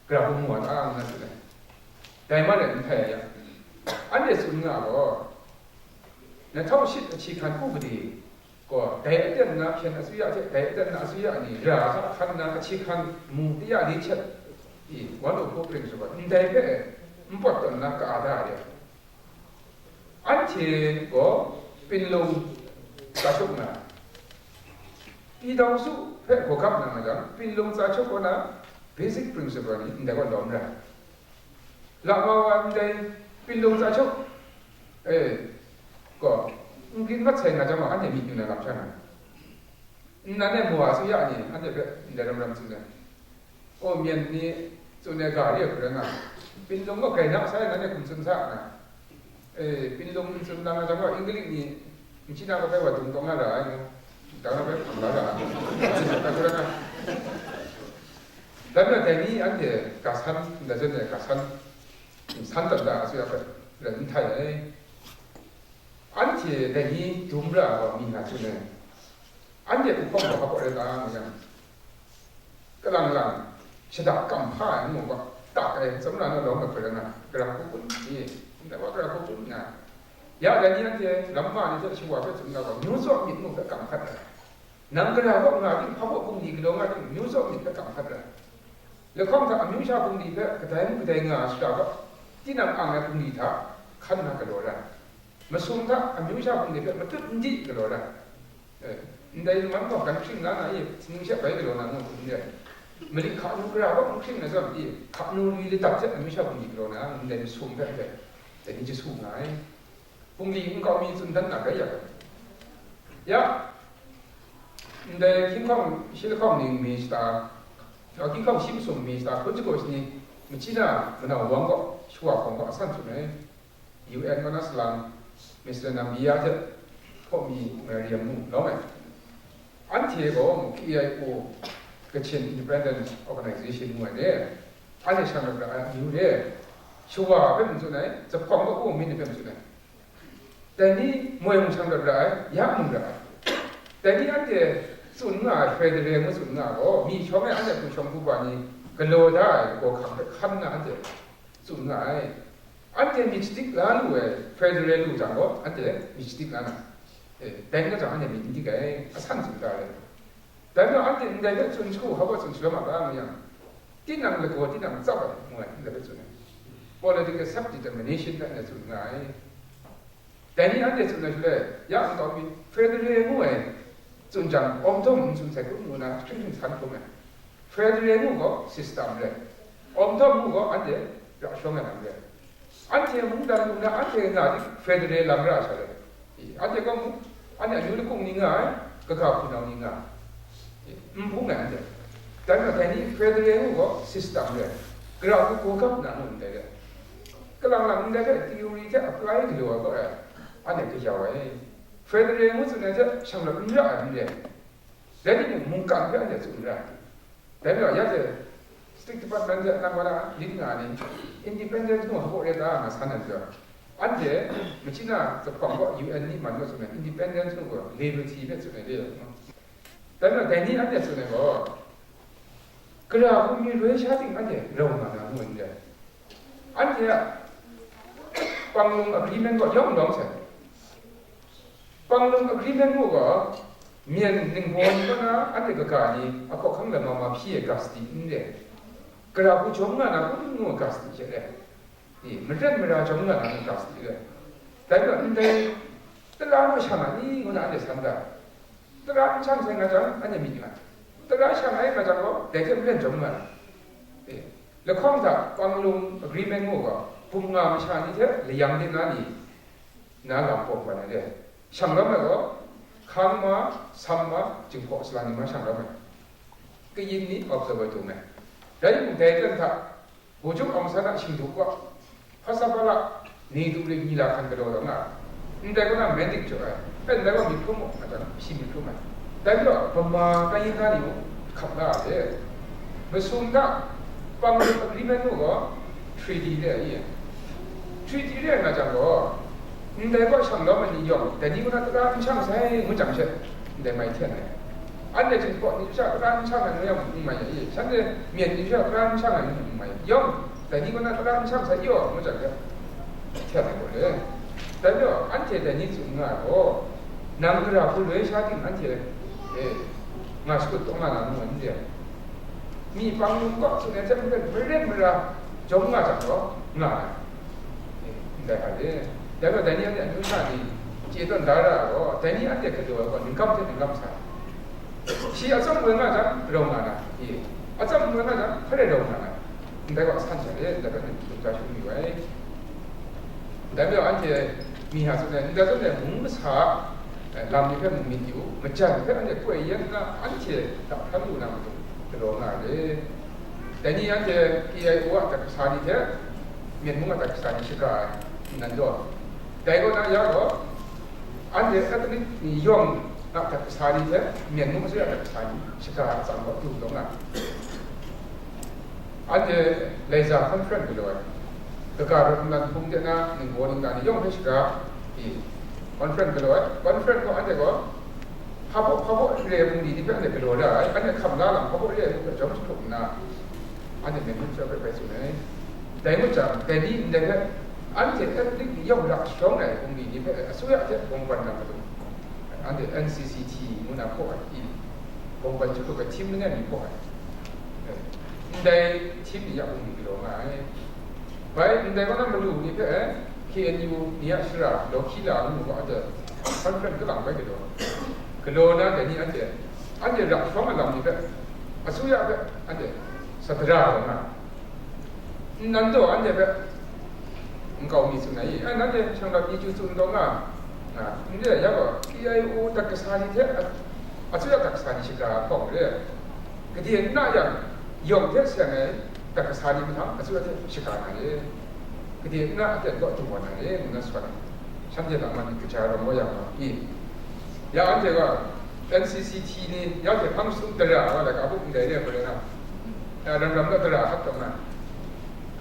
gara hku mu wa ta, ngu na tsun ai. Dai ma rai n htai ai yang, anhte tsun nga gaw, နှစ်ထောင့်ရှစ် အခြေခံဥပဒေ gaw, dai aten na hpyen asuya hte dai aten na asuya ni ra hta hkan na ahkye hkan mu taya li htet i, wan u hku pring shabat ndai hpe n pawt tawn na ka da ai. Anhte gaw Pinlung tsa hkyuk na, ပြည်ထောင်စု hpe hkawhkam na nga jang, Pinlung tsa hkyuk kaw na basic principle ni ndai gaw lawm ra. Lama wa ndai Pinlung tsa hkyuk, e, gaw, n grin mat sai nga jang gaw, anhte myit yu na lam sha na. Nnan e mu wa asuya ni anhte hpe ndai ram ram tsun ai. O, Myen ni tsun ai ga re ai hku rai nga, Pinlung gaw grai na sai, nanhte hkum tsun sa nga. E, Pinlung n tsun na nga jang gaw, English ni n chyi na kabai wa dung taw nga ra ai ngu, dang na bai hpang la ra ai, tsun ai hku rai nga. Dai majaw dai ni anhte ga san, ndai zawn e ga san, san tawn da asuya hpe rai n htai ai. Anhte dai ni dum ra ai wa mi nga tsun ai. Anhte uhpawng gaw hpa rai ta nga yang, kalang lang, shada kam hpa ai ngu gaw, tak ai, tsawmra na lawm ai hpe rai nga, gara hku kun ni, ndai wa gara hku kun nga, ya dai ni anhte lam ma ni hte shawa hpe tsun nga gaw, myu tsaw myit mu hpe kam hkat ai. Nang gara kaw nga ting, hpa kaw bungli galaw nga ting, myu tsaw myit hpe kam hkat ai. Lahkawng hta amyu sha bungli hpe kadai n kadai nga ai shara gaw, tinang ang ai bungli hta hkan na galaw ra ai. Masum hta amyu sha bungli hpe matut n di galaw ra ai. Eh, ndai lam gaw gan hkring la na i, sining sha bai galaw na ngu hkum n rai. Mali hka nu gara gaw n hkring na zawn i, hka nu lui ladat hte amyu sha bungli galaw na, ndai masum hpe hpe, dai ni Yesu nga ai. Bungli nkau mi tsun dan na rai ya, ya, ndai hkying hkawng shi lahkawng ning mi shata, hkying hkawng shi masum mi shata, hkun jahku shani, machyi na manau wang gaw, shawa hkawng gaw asan tsun ai. U N kaw na salang, Mister Nambiya hte hkawmi Mariam mu lawm ai. Anhte gaw K I O Kachin Independent Organization ngu ai re, anhte shanglawt ra ai amyu re, shawa hpe n tsun ai, zuphpawng kapu myit ni hpe n tsun ai, dai ni moi mung shanglawt ra ai, ya mung ra ai. Dai ni anhte tsun nga ai, federal ngu tsun nga ai gaw, myi shawng e anhte hpung shawng hpung wa ni galaw da ai lagaw hkang hpe hkan nna anhte tsun nga ai. Anhte myit shadik la lu ai, federal lu jang gaw, anhte myit shadik la na, eh, dai n rai jang, anhte myit n dik ai, asan tsun da ai. Dai majaw, anhte ndai hpe tsun shagu, hpa baw tsun shalawm a ta, nga yang, tinang lagaw tinang tsap ai, ngu ai, ndai hpe tsun ai. Political self determination hpe anhte tsun nga ai. Dai ni anhte tsun ai shaloi, ya nkau mi, federal ngu ai tsun jang, awmdawm n tsun sai hkrum ngu na, hkying hkying san hkrum ai. Federal ngu gaw system re, awmdawm ngu gaw anhte ra shawng ai lam re. Anhte mungdan mung na anhte nga di federal lam ra sha re. I, anhte gaw mung, anhte amyu lakung ni nga ai, kaga hpunau ni nga ai. I, n bung ai anhte. Dai majaw dai ni federal ngu gaw system re, gara hku gawgap na ngu ndai re. Kalang lang ndai hpe theory hte apply galaw ai gaw rai, anhte kayau ai. Federal ngu tsun ai hte shanglawt n ra ai n re. Rai timung, mungkan hpe anhte tsun ra. Dai majaw, ya hte State Department hte nang wa na lit nga ai ni, independence ngu hpaw re ta nga san ai majaw, anhte machyi na zuphpawng gaw U N ni man gaw tsun ai, independence ngu gaw liberty hpe tsun ai re. Dai majaw, dai ni anhte tsun ai gaw, gara hku mi roi sha ting anhte rau nga na ngu ai n re. Anhte a Panglong Agreement gaw yawng lawm sai. Panglong Agreement ngu gaw, myen ningbaw ni kaw na anhte kaga ni a hkawhkang lam ma ma hpyi ai custody n re. Gara hku jawm nga na kun ngu custody hte re. I, maren mara jawm nga na custody re. Dai majaw ndai tara mashang ai ni ngu na anhte san da. Tara n shang sai nga jang, anhte myit nga ai. Tara shang ai nga jang gaw, dai hte maren jawm nga ai. E, lahkawng hta Panglong Agreement ngu gaw, bum nga masha ni hte layang de na ni, na lam pawng ban ai re. Shang lawm ai gaw, hkang ma, sam ma, Jinghpaw Sala ni ma shang lawm ai. Kayin ni observer dum ai. Rai timung, dai ten hta, ဗိုလ်ချုပ်အောင်ဆန်း a shingdu kaw, hpa sa hpa la, ni du ring ni la hkan galaw taw nga ai. Ndai kaw na mandate jaw ai, e, ndai kaw myit hkrum mu, nga jang, shi myit hkrum ai. Dai majaw, Bama tai yin na ni mung hkap la ai. Masum hta, Panglong Agreement mu gaw, treaty re ai. Treaty re ai nga jang gaw, ndai kaw shang lawm ai ni yawng, dai ni kaw na tara n shang sai, ngu jang she, ndai mai hten ai. Anhte Jinghpaw ni sha tara n shang ai ngu yang n mai ai, shanhte myen ni sha tara n shang ai ngu n mai yawng, dai ni kaw na tara n shang sai yaw, ngu jang hte, hten ai gaw le. Dai majaw, anhte dai ni tsun nga ai gaw, nang gara hku loi sha ting anhte, e, nga shakut taw nga na ngu ai n re. Mi Panglong kaw tsun ai hte maren, maren mara jawm nga jang gaw, nga ai. E, ndai hta de. Dai gaw, dai ni anhte amyu sha ni chye tawn da ra ai gaw, dai ni anhte galaw ai gaw, ningkam hte ningkam sa. Shi atsawm woi nga jang, rau nga na, e, atsawm woi nga jang, hpa rai rau nga na, ndai gaw asan sha de, ndai gaw, nang lung ja shangun yu ai. Dai majaw, anhte mi hta tsun ai, ndai zawn e mung masa, eh, lam ni hpe mu myit yu, majan hpe anhte koi yen nna, anhte hta hkan lu na matu galaw nga ai. Dai ni anhte K I O a adat kasa ni hte, Myen mung a adat kasa ni shaga ai nnan gaw, dai kaw na ya gaw, anhte Catholic ni yawng a adat kasa ni hte, Myen mung asuya adat kasa ni shaga ai atsam gaw du taw nga ai. Anhte Laiza Conference galaw ai, kaga rawt nlang hpung de na ningbaw ningla ni yawng hpe shaga, i, conference galaw ai. Conference gaw anhte gaw hpa baw, hpa baw re ai bungli ni hpe anhte galaw ra ai, anhte hkam la lam hpa baw re ai hpe jawm jahkrup nna, anhte Myen mung hpe bai tsun ai. Dai ngut jang, dai ni ndai hpe, anhte Catholic ni yawng ra sharawng ai bungli ni hpe asuya hte bawng ban na matu, anhte N C C T ngu na hpaw ai, i, bawng ban jahkrup ai htim langai mi hpaw ai. Ndai htim ni ya bungli galaw nga ai. Bai, ndai kaw na malu ni hpe, K N U ni a shara, Lawhkila ngu gaw, anhte conference kalang bai galaw. Galaw na dai ni anhte, anhte ra hprawng ai lam ni hpe, asuya hpe, anhte sa dara taw nga, nnan taw anhte hpe nkau mi tsun ai, ai, nanhte shanglawt ni chyu tsun taw nga, nga, n re ai, ya gaw, K I O adat kasa ni hte, a-, asuya adat kasa ni shaga hkawng re ai. Gade n na yang, yawng hte seng ai adat kasa ni mahtang asuya hte shaga na re. Gade n na aten kaw du wa na re, ngu na sawt ai. Shanhte lam man kaja rawng wa yang gaw, i, ya anhte gaw, N C C T ni, ya hte hpang shatup dara, wa la ga buk ndai re, hkoi na, eh, ram ram na dara hkat taw na,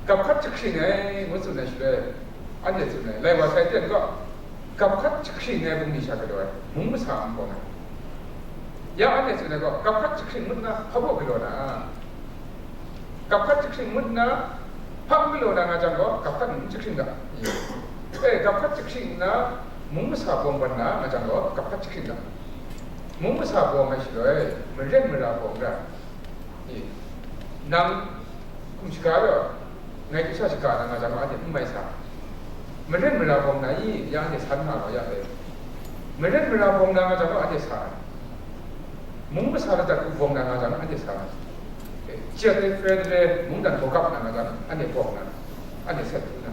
gap hkat jahkring ai, ngu tsun ai shaloi, anhte tsun ai, lai wa sai ten gaw, gap hkat jahkring ai bungli sha galaw ai, mung masa n bawng ai. Ya anhte tsun ai gaw, gap hkat jahkring ngut na, hpa baw galaw na, gap hkat jahkring ngut na, hpa n galaw na nga jang gaw, gap hkat n jahkring ga. Eh, gap hkat jahkring nna, mung masa bawng ban na nga jang gaw, gap hkat jahkring ga. Mung masa bawng ai shaloi, maren mara bawng ra. Eh, nang hkum shaga gaw, ngai kasha shaga na nga jang gaw, anhte n mai sa. Maren mara bawng na i, ya anhte san nga gaw, ya dai. Maren mara bawng na nga jang gaw, anhte sa ai. Mung masa ladat hku bawng na nga jang, anhte sa ai. Jet ai federal mungdan bawgap na nga jang, anhte bawng na, anhte sat hku na.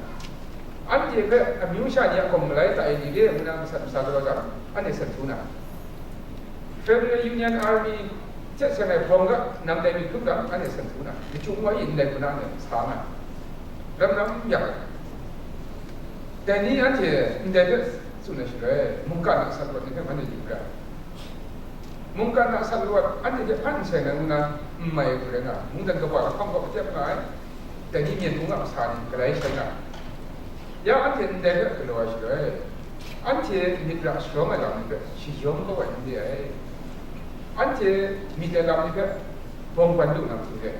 Anhte hpe amyu sha ni a gaw malai ta ai ni re ngu na masat masa galaw jang, anhte sat hku na. Federal Union Army, jet seng ai bawng ga, nam dai myit hkrum dang, anhte sat hku na. Myit chyum wa i ndai hku na anhte sa nga. Ram ram yak ai. Dai ni anhte ndai hpe tsun ai shaloi, mungkan a sat rawt ni hpe anhte yu ra. Mungkan a sat rawt anhte hte hpan nseng ai ngu na n mai ai hku rai nga, mungdan kaba lahkawng gaw patep nga ai, dai ni myen mung a masa ni galai shai nga ai. Ya anhte ndai hpe galaw ai shaloi, anhte myit ra sharawng ai lam ni hpe shayawng kau ai n re ai. Anhte myit ai lam ni hpe bawng ban lu na matu re.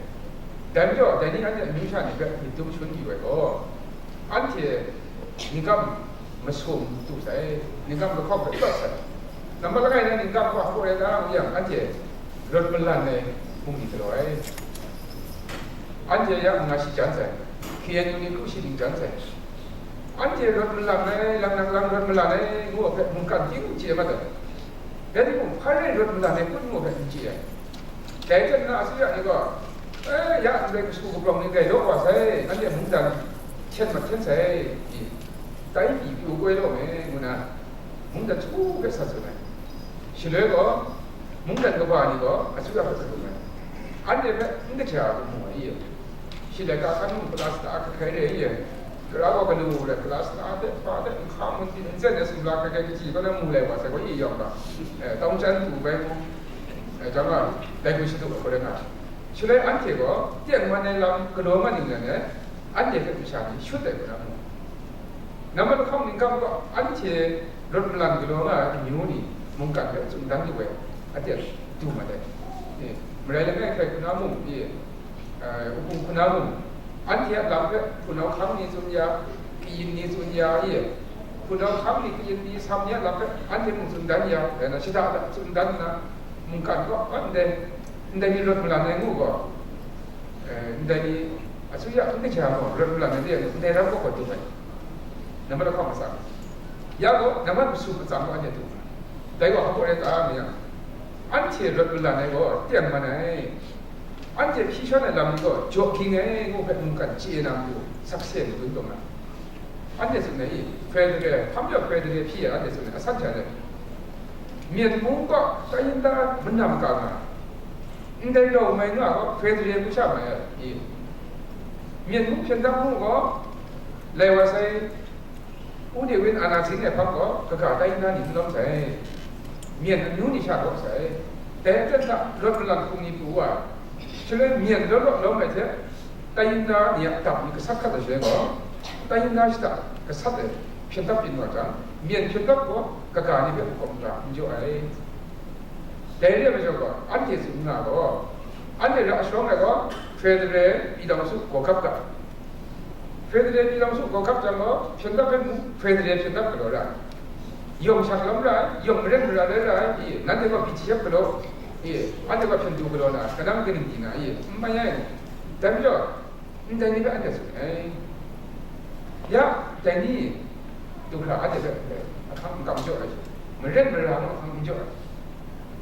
Dai majaw, dai ni anhte amyu sha ni hpe myit dum shangun yu ai gaw, anhte ningkam masum tu sai, ningkam lahkawng hpe tawt sai. Nambat langai na ningkam hpa hpaw rai na ngu yang, anhte rawt malan ai hpung ni galaw ai. Anhte ya nga shi jan sai, K N U ni kru shi ning jan sai. Anhte rawt malan ai, lang nang lang rawt malan ai ngu ai hpe mungkan ting chye mat ai. Dai timung, hpa rai rawt malan ai kun ngu ai hpe n chye ai. Dai hte na, asuya ni gaw, "Eh, ya ndai kasu kabrawng ni grai law wa sai, anhte mungdan hten mat hten sai, i, tai pyi pyi u koi law me," ngu na, mungdan su hpe sat tsun ai. Shaloi gaw, mungdan kaba ni gaw asuya hpe tsun ai. Anhte hpe n kaja ai hku mu ai, i, shi laika kan mung palasta hkrai re, i, Tara gaw kanu rai, palasta hte, hpa hte, nhka mun hte, nsen hte, sumla hkrai hkrai, kaji kaw na mu lai wa sai gaw, i yawng ga, eh, tawng chan tu bai mu, eh, jang ga, dai hku shadu ai hku rai nga. Shaloi anhte gaw, tengman ai lam galaw nga ning rai nme, anhte hpe masha ni shut ai hku na mu. Nambat lahkawng ningkam gaw, anhte rawt malan galaw nga ai amyu ni, mungkan hpe tsun dan lu ai, aten du mat ai. Eh, marai langai hkrai hku na mu, i, eh, wuhpung hku na mung, anhte a lam hpe hpunau hkang ni tsun ya, kayin ni tsun ya, i, hpunau hkang ni kayin ni sam ni a lam hpe anhte mung tsun dan ya, rai na, shada hta tsun dan nna, mungkan gaw, a, ndai, ndai ni rawt malan ai ngu gaw, eh, ndai ni, asuya n kaja gaw, rawt malan ai de, ndai ram gaw gaw dung ai. Nambat lahkawng atsam. Ya gaw, nambat masum atsam gaw anhte dung ai. Dai gaw hpa gaw rai ta, nga yang, anhte rawt malan ai gaw, tengman ai. Anhte hpyi shawn ai lam ni gaw jaw ging ai ngu hpe mungkan chye na matu, sakse madun taw na. Anhte tsun ai i, federal, hpa majaw federal hpyi ai, anhte tsun ai, asan hte anhte, Myen mung gaw tai nta manam ka nga, ndai rau mai nga gaw federal hku sha mai ai i, Myen mung hpyen dap mu gaw, lai wa sai, U Dewin a na zing ai hpang gaw, kaga tai nta ni n lawm sai, myen amyu ni sha rawt sai, dai aten hta rawt malan hkum ni pru wa ai, shaloi myen rawt rawt lawm ai hte, tai nta ni a dap ni gasat hkat ai shaloi gaw, tai nta shada gasat ai hpyen dap byin wa jang, myen hpyen dap gaw kaga ni hpe makawp makra n jaw ai. Dai re ai majaw gaw, anhte tsun nga gaw, anhte ra sharawng ai gaw, federal, ပြည်ထောင်စု gawgap ga, federal ပြည်ထောင်စု gawgap jang gaw, hpyen dap hpe mung, federal hpyen dap galaw ra ai. Yawng shak lawm ra ai, yawng maren mara rai ra ai, i, nanhte gaw B T F galaw, i, anhte gaw hpyen du galaw na, kanang kaning di na, i, n mai ai. Dai majaw, ndai ni hpe anhte tsun ai. Ya, dai ni, du hkra anhte hpe ahkang n kam jaw ai, maren mara mung ahkang n jaw ai.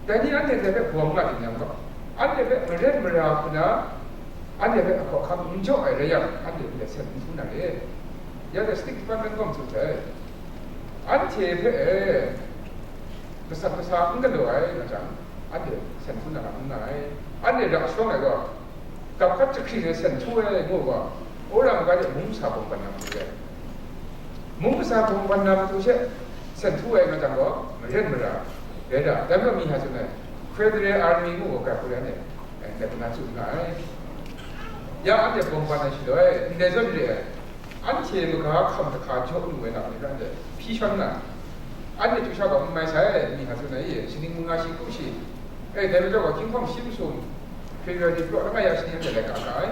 Dai ni anhte ndai hpe bawng nga ding yang gaw, anhte hpe maren mara hku na, anhte hpe ahkang n jaw ai rai yang, anhte ndai sen n htu na re. Ya dai State Department gaw tsun sai. Anhte hpe, eh, gasat gasa n galaw ai nga jang, anhte sen htu na lam n nga ai. Anhte ra sharawng ai gaw, gap hkat jahkring ai sen htu ai ngu gaw, wora maga de mung masa bawng ban na matu re. Mung masa bawng ban na matu she sen htu ai nga jang gaw, maren mara, Rai da, dai majaw mi hta tsun ai, Federal Army ngu wa ga hku rai ne, eh, dai hku na tsun nga ai. Ya anhte bawng ban ai shaloi, ndai zawn re ai, anhte maga hkam da hka jaw lu ai lam ni ran de, hpyi shawn na, anhte chyu sha gaw n mai sai, mi hta tsun ai, shaning mung nga shi hku shi, eh, dai majaw gaw, hkying hpawng shi masum, February pyaw langai ya shaning anhte lai ka ka ai.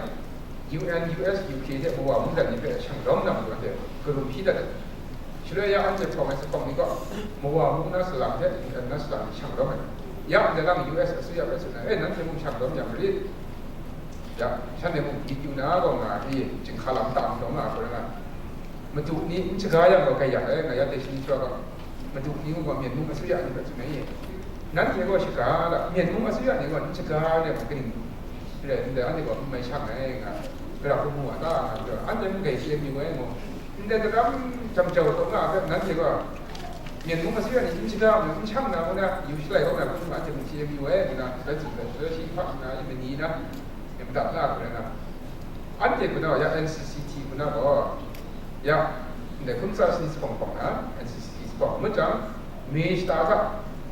U N, U S, U K hte mawa mungdan ni hpe shanglawm na matu anhte karum hpyi dat ai. Shaloi ya anhte hprawng ai zuphpawng ni gaw, mawa mung na salang hte U N na salang ni shanglawm ai. Ya ndai lam U S asuya hpe tsun ai, "E, nanhte mung shanglawm yang marit. Ya, shanhte mung myit yu na gaw nga ai, chyinghka lam ta n taw nga ai," hku rai nga. Madu ni n shaga yang gaw, gaya ai, nga ya hte shani sha gaw, madu ni mung gaw, Myen mung asuya ni hpe tsun ai. Nanhte gaw shaga la, Myen mung asuya ni gaw n shaga ai, kaning rai ndai, anhte gaw n mai shang ai, nga, gara hku mu wa ta, nga, anhte mung grai chye mi wai ngu. Ndai daram jam jau taw nga ai hpe, nanhte gaw, Myen mung asuya ni n shaga ai, n shang na, ngu na, yu shalai kau na, hku anhte mung chye mi wai, ngu na, rai tsun ai, shaloi shi hpa nna, mani na, madat la, hku rai nga. Anhte hku na, ya N C C T hku na gaw, ya, ndai hkum tsa shani zuphpawng hpawng na, N C C T zuphpawng, ngut jang, mi shata hta,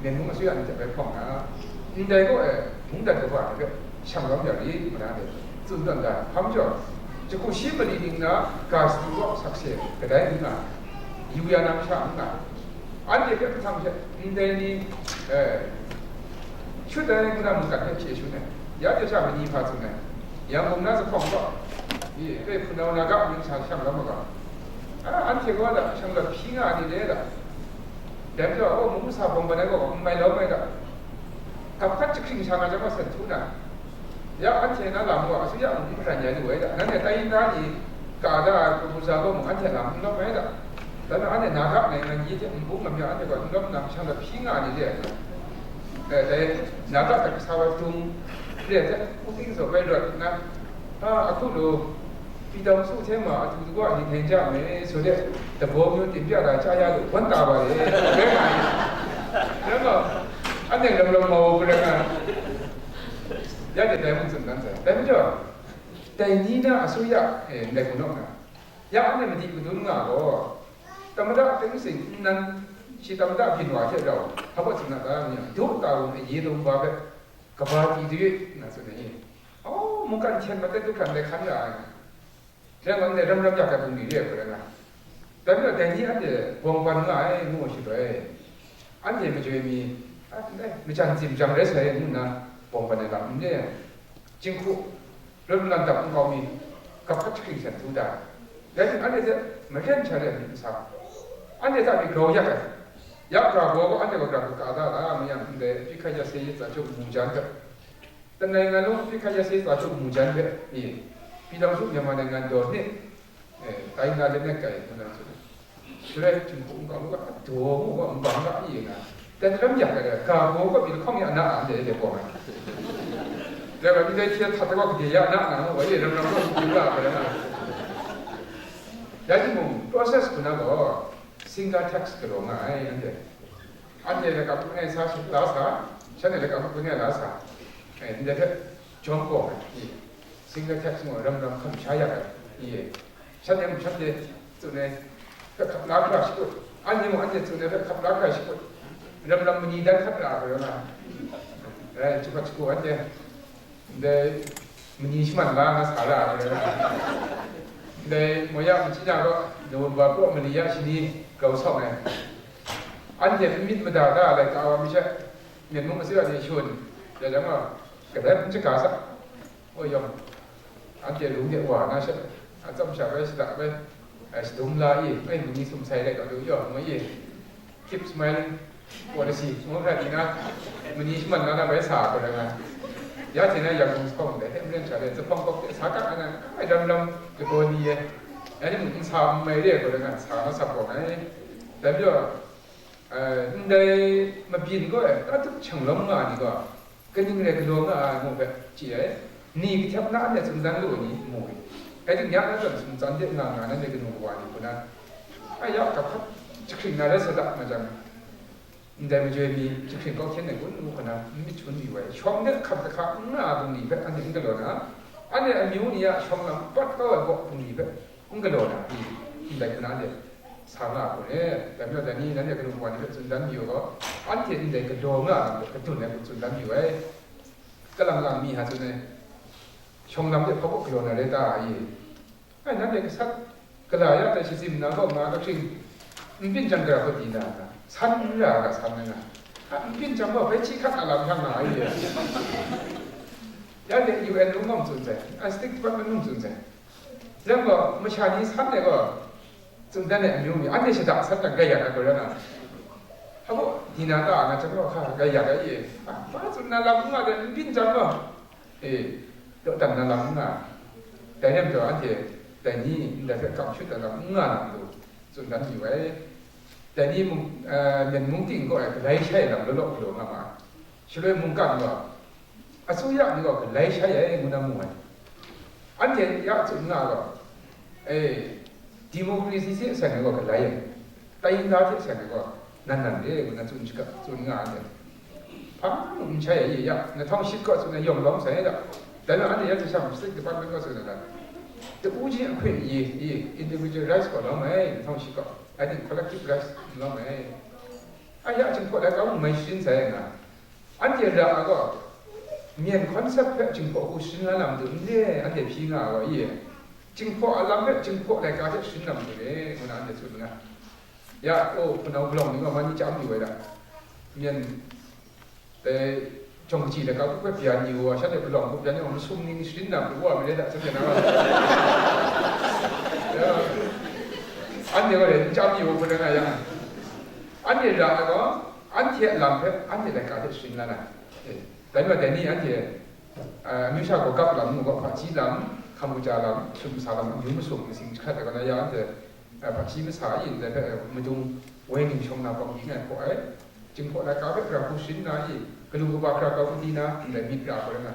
Myen mung asuya ni hte bai hpawng na, ndai gaw e, mungdan kaba ni hpe, shanglawm ya rit, ngu na, tsun tawn da, hpa majaw, jahku shi mali ning na, ga sadi kaw sakse, kadai n nga, yu ya na masha n nga, anhte hpe hpahtang hte, ndai ni, eh, shut ai, ngu na mungkan hpe hpye shun ai, ya de sha mani hpa tsun ai, Yangon na zuphpawng gaw, i, hpe hpunau na ga myit sa shang la ma ga, a, anhte gaw da, shang lat hpyi nga ai ni le da, dai majaw, aw, mung masa bawng ban ai gaw, n mai lawm ai da, gap hkat jahkring sha nga jang gaw, san htu na, ya, anhte na lam gaw, asuya mung n hparan ya lu ai da, nanhte tai na ni, ka da ai, kabu za gaw mung, anhte lam n lawm ai da, dan na, anhte na ga nai ngan yi hte, n bung lam ya, anhte gaw n lawm na, shang lat hpyi nga ai ni le, eh, dai, na ga hta kasa wa dung, re hte, u ting zaw bai rawt nna, a, a hku lu, ပြည်ထောင်စုထဲမှာ အတူတကွ နေထိုင်ကြမယ်ဆိုတဲ့ သဘောမျိုး တင်ပြတာ ကြားရလို့ ဝမ်းသာပါတယ်။ ဘယ်မှာလဲ။ ဘယ်မှာ။ အဲ့နဲ့ လုံးလုံးမဟုတ်ဘူး ခဏခဏ။ ရတဲ့ တိုင်းမှု စုံစမ်းတယ်။ ဒါပေမဲ့ တိုင်ကြီးနား အစိုးရ အဲ လက်ခုံတော့မှာ။ ရအောင်နဲ့ မတည်ဘူး ငါတော့။ သမ္မတ သိန်းစိန် ဦးနန်း ရှိ သမ္မတ ပြင်သွားခဲ့တော့ ဘာလို့ စုံစမ်းတာလဲ။ ဒုတာဝန် အရေးသုံးပါးပဲ။ ကမ္ဘာတည်သရွေ့ နော် ဆိုနေရင်။ အော် မူကန့်ချင်မတဲ့ ဒုက္ခနဲ့ ခံရရင် Reng wan de ram ram yak ai bungli re ai hku rai nga. Dai majaw dai ni anhte bawng ban nga ai ngu shaloi, anhte majoi mi, a, ndai, majan tsim jang rai sai ngu nna bawng ban ai lam n re ai. Jinghku, ram lan dap nkau mi, gap hkat jahkring hten htu da ai. Dai hte anhte hte maren sha re ai myit n sa. Anhte hta mi grau yak ai. Ya ga gaw gaw anhte gaw grau ka da la, ma yang ndai, အပစ်အခတ်ရပ်စဲရေးစာချုပ် မူကြမ်း hpe တစ်နိုင်ငံလုံး အပစ်အခတ်ရပ်စဲရေးစာချုပ် မူကြမ်း hpe ပြည်ထောင်စုမြန်မာနိုင်ငံတော်နှင့် တိုင်းရင်းသားလက်နက်ကိုင်အဖွဲ့များဆိုတဲ့ ကျွန်တော်တို့က အတော်ကို အမှန်က အရေးနာ တတရမ်းကြတယ် ကာဘောကပြီး ခေါင်းရအနာ အန်တယ် ပေါ်မှာ ဒါပေမဲ့ ဒီထဲထပ်တော့ ကတိရနာနာ ဟောရရမလို့ ပြောတာပဲ။ ဒါကြောင့်မို့ process က single tax က long ငါ အဲ့ဒါ Anhte laika hpung e sa la sa, shanhte laika hpung e la sa, eh, ndai hpe jawm gaw ai, i, single tax mung ram ram hkam sha ya ai, i, shanhte mung shanhte tsun ai hpe hkap la hkra shakut, anhte mung anhte tsun ai hpe hkap la hkra shakut, ram ram mani dan hkat ra ai rai nga, eh, jahpat shagu anhte, Ndai mani shaman la na sa ra ai. Ndai Moya Machyi na gaw November pyaw mali ya shani grau sawng ai. Anhte n myit mada da ai laika wa mi she, Myen mung masha ni shun, dai lam gaw, kadai n shaga sa. Oi yawng, anhte lung de wa na she, atsam sha bai, shada bai, ai, shadum la i, ai, mani sum sai laika lu yawng, ngu i. Keep smiling policy, ngu hkra di na, mani shaman na na bai sa ai rai nga. Ya hte na Yangon zuphpawng de, hte maren sha de, zuphpawng kawk de, sa kak na, ai ram ram, lagaw ni e. Ya ni mung n sa n mai re ai rai nga, sa na sa pawng ai. Dai majaw, eh, ndai mabyin gaw, eh, tatut shanglawm nga ai ni gaw, Kaning rai galaw nga ai ngu hpe chye ai, ni kahtep na anhte tsun dan lu ai ni mu ai. Rai timung, ya na zawn sumtsan de nga nga nanhte kanu kawa ni hku na, a ya gap hkat jahkring na rai sa da, nga jang, ndai majoi mi jahkring kau hkyen ai gun ngu hku na n myit shangun mi wai, shawng de hkap kahka n nga ai bungli hpe anhte n galaw na, anhte amyu ni a shawng lam pat kau ai baw bungli hpe n galaw na, ndai hku na anhte sa nga hku re, dai majaw dai ni nanhte kalung kawa ni hpe tsun dan mayu gaw, anhte ndai galaw nga ai lam hpe kadun ai hku tsun dan mayu ai. Kalang lang mi ha tsun ai, shawng lam hte hpa baw galaw na re ta i? Ai, nanhte gasat gala ya tai shazim na gaw nga, kahtring nbyin jang gara hkawt di na, san n ra ga san na nga, a nbyin jang gaw bai hti hkat na lam hkang nga ai. Ya de U N mung gaw tsun sai, a State Department mung tsun sai. Lam gaw, masha ni san ai gaw, tsun dan ai amyu mi, anhte shada san jang gaya ai gaw rai na. Hpa baw, di na ta nga chyam gaw hka gaya ai e. A, hpa tsun na lam n nga de, nbyin jang gaw, e, dawdan na lam n nga. Dai lam jaw, anhte dai ni ndai hpe kam shut ai lam n nga na matu, tsun dan yu ai. Dai ni mung, eh, myen mung ting gaw ai galai shai lam law law galaw nga ma ai. Shaloi mungkan gaw, asuya ni gaw galai shai ai ngu na mu ai. Anhte ya tsun nga gaw, e, democracy hte seng ai gaw galai ai, tai nda hte seng ai gaw nan nan re ngu na tsun shaka, tsun nga ai. Hpa mung n shai ai ya, na htawng shit gaw tsun ai yawng lawm sai da. Dai na anhte ya hte sham State Department gaw tsun ai da. Tau ji ahkun i, i, individual rights gaw lawm ai, na htawng shit gaw. I think collective rights lawm ai. A ya Jinghpaw laika mung mai sharin sai nga. Anhte ra ai gaw, myen concept hpe Jinghpaw hku sharin la na matu n re, anhte hpyi nga ai gaw i? Jinghpaw a lam hpe Jinghpaw laika hte sharin na matu re, ngu na anhte tsun nga. Ya, o, hpunau palawng ni gaw man ni chyam yu ai da. Myen, dai, jawng kaji laika hku hpe bya ni wa, shanhte palawng hku bya ni wa, masum ni sharin na matu wa, mare da, shanhte na wa. Ya. Anhte gaw re, n chyam yu hku rai nga yang. Anhte ra ai gaw, anhte a lam hpe, anhte laika hte sharin la na. Eh, dai majaw dai ni anhte, ah, amyu sha gaw gap lam, ngu gaw hpaji lam, hkamu ja lam, sum sa lam, amyu masum masing jahkrat ai gaw na ya anhte, ah, hpaji masa i ndai hpe, eh, madung woi ning shawng na pawng ning ai hpaw ai, Jinghpaw laika hpe gara hku sharin na i, galu kaba gara kau di na, ndai myit ra gaw rai nga.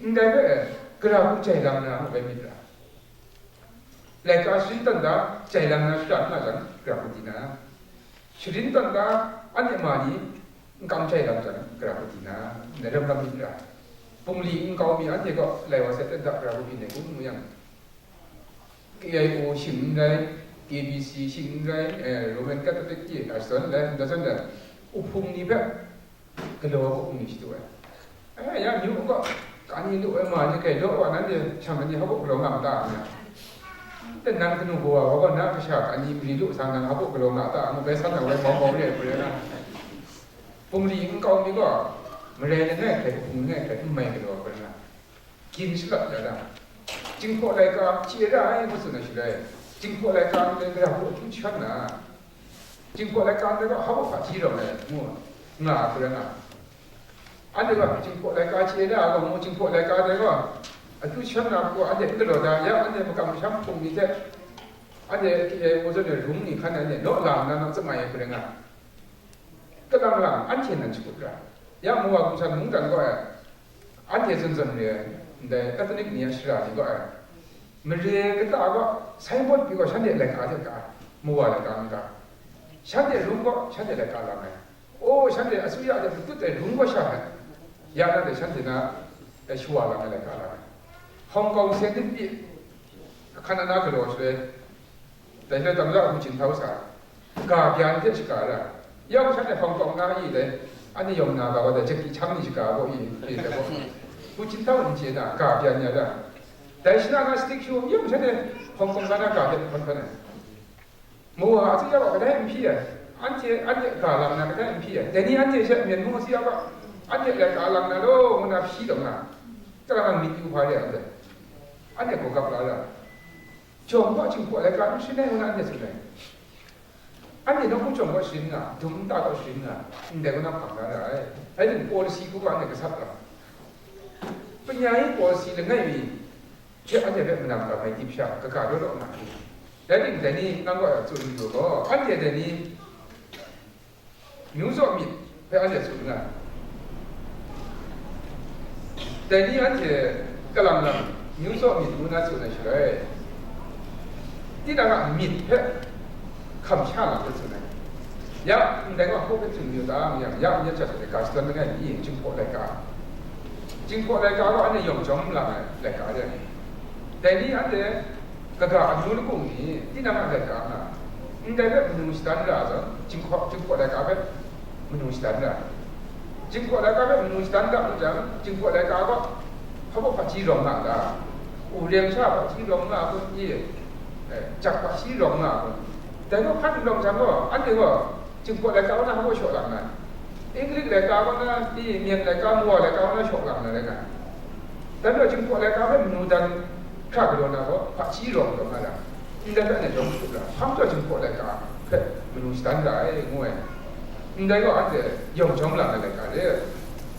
Ndai hpe, eh, gara hku jai lam na, ngu ai myit ra. Laika sharin tawn da, jai lam na shara n nga jang, gara hku di na. Sharin tawn da, anhte ma ni n kam jai lam jang, gara hku di na, ndai ram lam myit ra. Bungli nkau mi anhte gaw lai wa sai tawn da, gara hku byin ai kun ngu yang, K I O shing n rai, K B C shing n rai, eh, Roman Catholic hte, a, zawn lai, nda zawn lai, uhpung ni hpe galaw ai hpung ni shadu ai. Eh, ya, myu gaw, kani lu ai ma ni kai law wa, nanhte shang ai ni hpa galaw nga ma ta, ngu yang. Ten nang kanu kawa wa gaw, na kasha kani mari lu sa, nang hpa galaw nga ta, ngu bai san na wai mau mau re ai hku rai na. Bungli nkau mi gaw, marai langai hkrai, hpung langai hkrai, n mai galaw ai hku rai na. Gyin shalat ya da. Jinghpaw laika chye ra ai, ngu tsun ai shaloi, Jinghpaw laika ndai gara hku akyu jahkrat na, Jinghpaw laika ndai gaw hpa hpa hpaji rawng ai, ngu nga ai hku rai nga. Anhte gaw Jinghpaw laika chye ra ai gaw, ngu Jinghpaw laika dai gaw akyu jahkrat na hku anhte n galaw da, ya anhte makam masham hpung ni hte, anhte K I O zawn ai rum ni hkan anhte naw lam na naw tsamai ai hku rai nga. Kalang lang anhte nan shakut ra. Ya Mawa Gumsan mungdan gaw ai, anhte zawn zawn re ai, ndai ethnic ni a shara ni gaw ai, mare kata gaw, signboard pyi gaw, shanhte laika hte ka, Mawa laika n ka. Shanhte rum gaw, shanhte laika lang ai. O, shanhte asuya hte matut ai rum gaw sha ai. Ya na de shanhte na, eh, shawa lang ai laika lang ai. Hong Kong se nit pyi, hkan ana galaw shaloi, dai hpe tam la Hu Jintau sa, ga byan hte shaga ra, yawng shanhte Hong Kong na i dai, anhte yawng na ga wa dai, Jackie Chan ni shaga gaw i, i dai gaw, Hu Jintau n chye na, ga byan ya ra. Dai shana na stick show yawng shanhte Hong Kong ga na ga hte hpan hpan ai. Mawa a asuya gaw kadai n hpyi ai, anhte, anhte ga lang na kadai n hpyi ai, dai ni anhte she Myen mung asuya gaw, anhte lai ga lang na law, ngu na hpyi taw nga, kalang lang myit yu hpa re ai, anhte gaw gap la ra. Jawng gaw Jinghpaw laika n sharin ai, ngu na anhte tsun ai. Anhte nawku jawng gaw sharin nga, dum nta gaw sharin nga, ndai kaw na hpang la ra ai. Rai timung, policy hku gaw anhte gasat lam, panya i policy langai mi hte anhte hpe manam ga mai dip sha, kaga law law nga ai. Rai timung, dai ni nang gaw tsun yu gaw, anhte dai ni, myu zaw myit hpe anhte tsun nga ai. Dai ni anhte kalang lang, myu zaw myit ngu na tsun ai shaloi, tinang a myit hpe hkam sha lam hpe tsun ai. Ya, ndai gaw hpaw hpe tsun yu ta, ngu yang, ya, myit sha sha de ga shadawn langai mi, Jinghpaw laika. Jinghpaw laika gaw anhte yawng jawm lang ai laika re ai. Dai ni anhte kaga amyu lakung ni, tinang a laika nga, Ndai hpe manu shadan ra ai zawn, Jinghpaw, Jinghpaw laika hpe manu shadan ra ai. Jinghpaw laika hpe manu shadan ra mu jang, Jinghpaw laika gaw hpa baw hpaji rawng nga ta? Wurem sha hpaji rawng nga a kun? I, eh, jak hpaji rawng nga a kun? Dai gaw hkan n rawng jang gaw, anhte gaw Jinghpaw laika kaw na hpa baw shaw lang na? Inglik laika kaw na, i, Myen laika, Mawa laika kaw na shaw lang na rai nga? Dai majaw, Jinghpaw laika hpe manu dan hkra galaw na gaw, hpaji rawng taw nga ra, ndai hpe anhte jawm shatup ra, hpa majaw Jinghpaw laika hpe manu shadan ra ai, ngu ai. Ndai gaw, anhte yawng jawm la na laika re.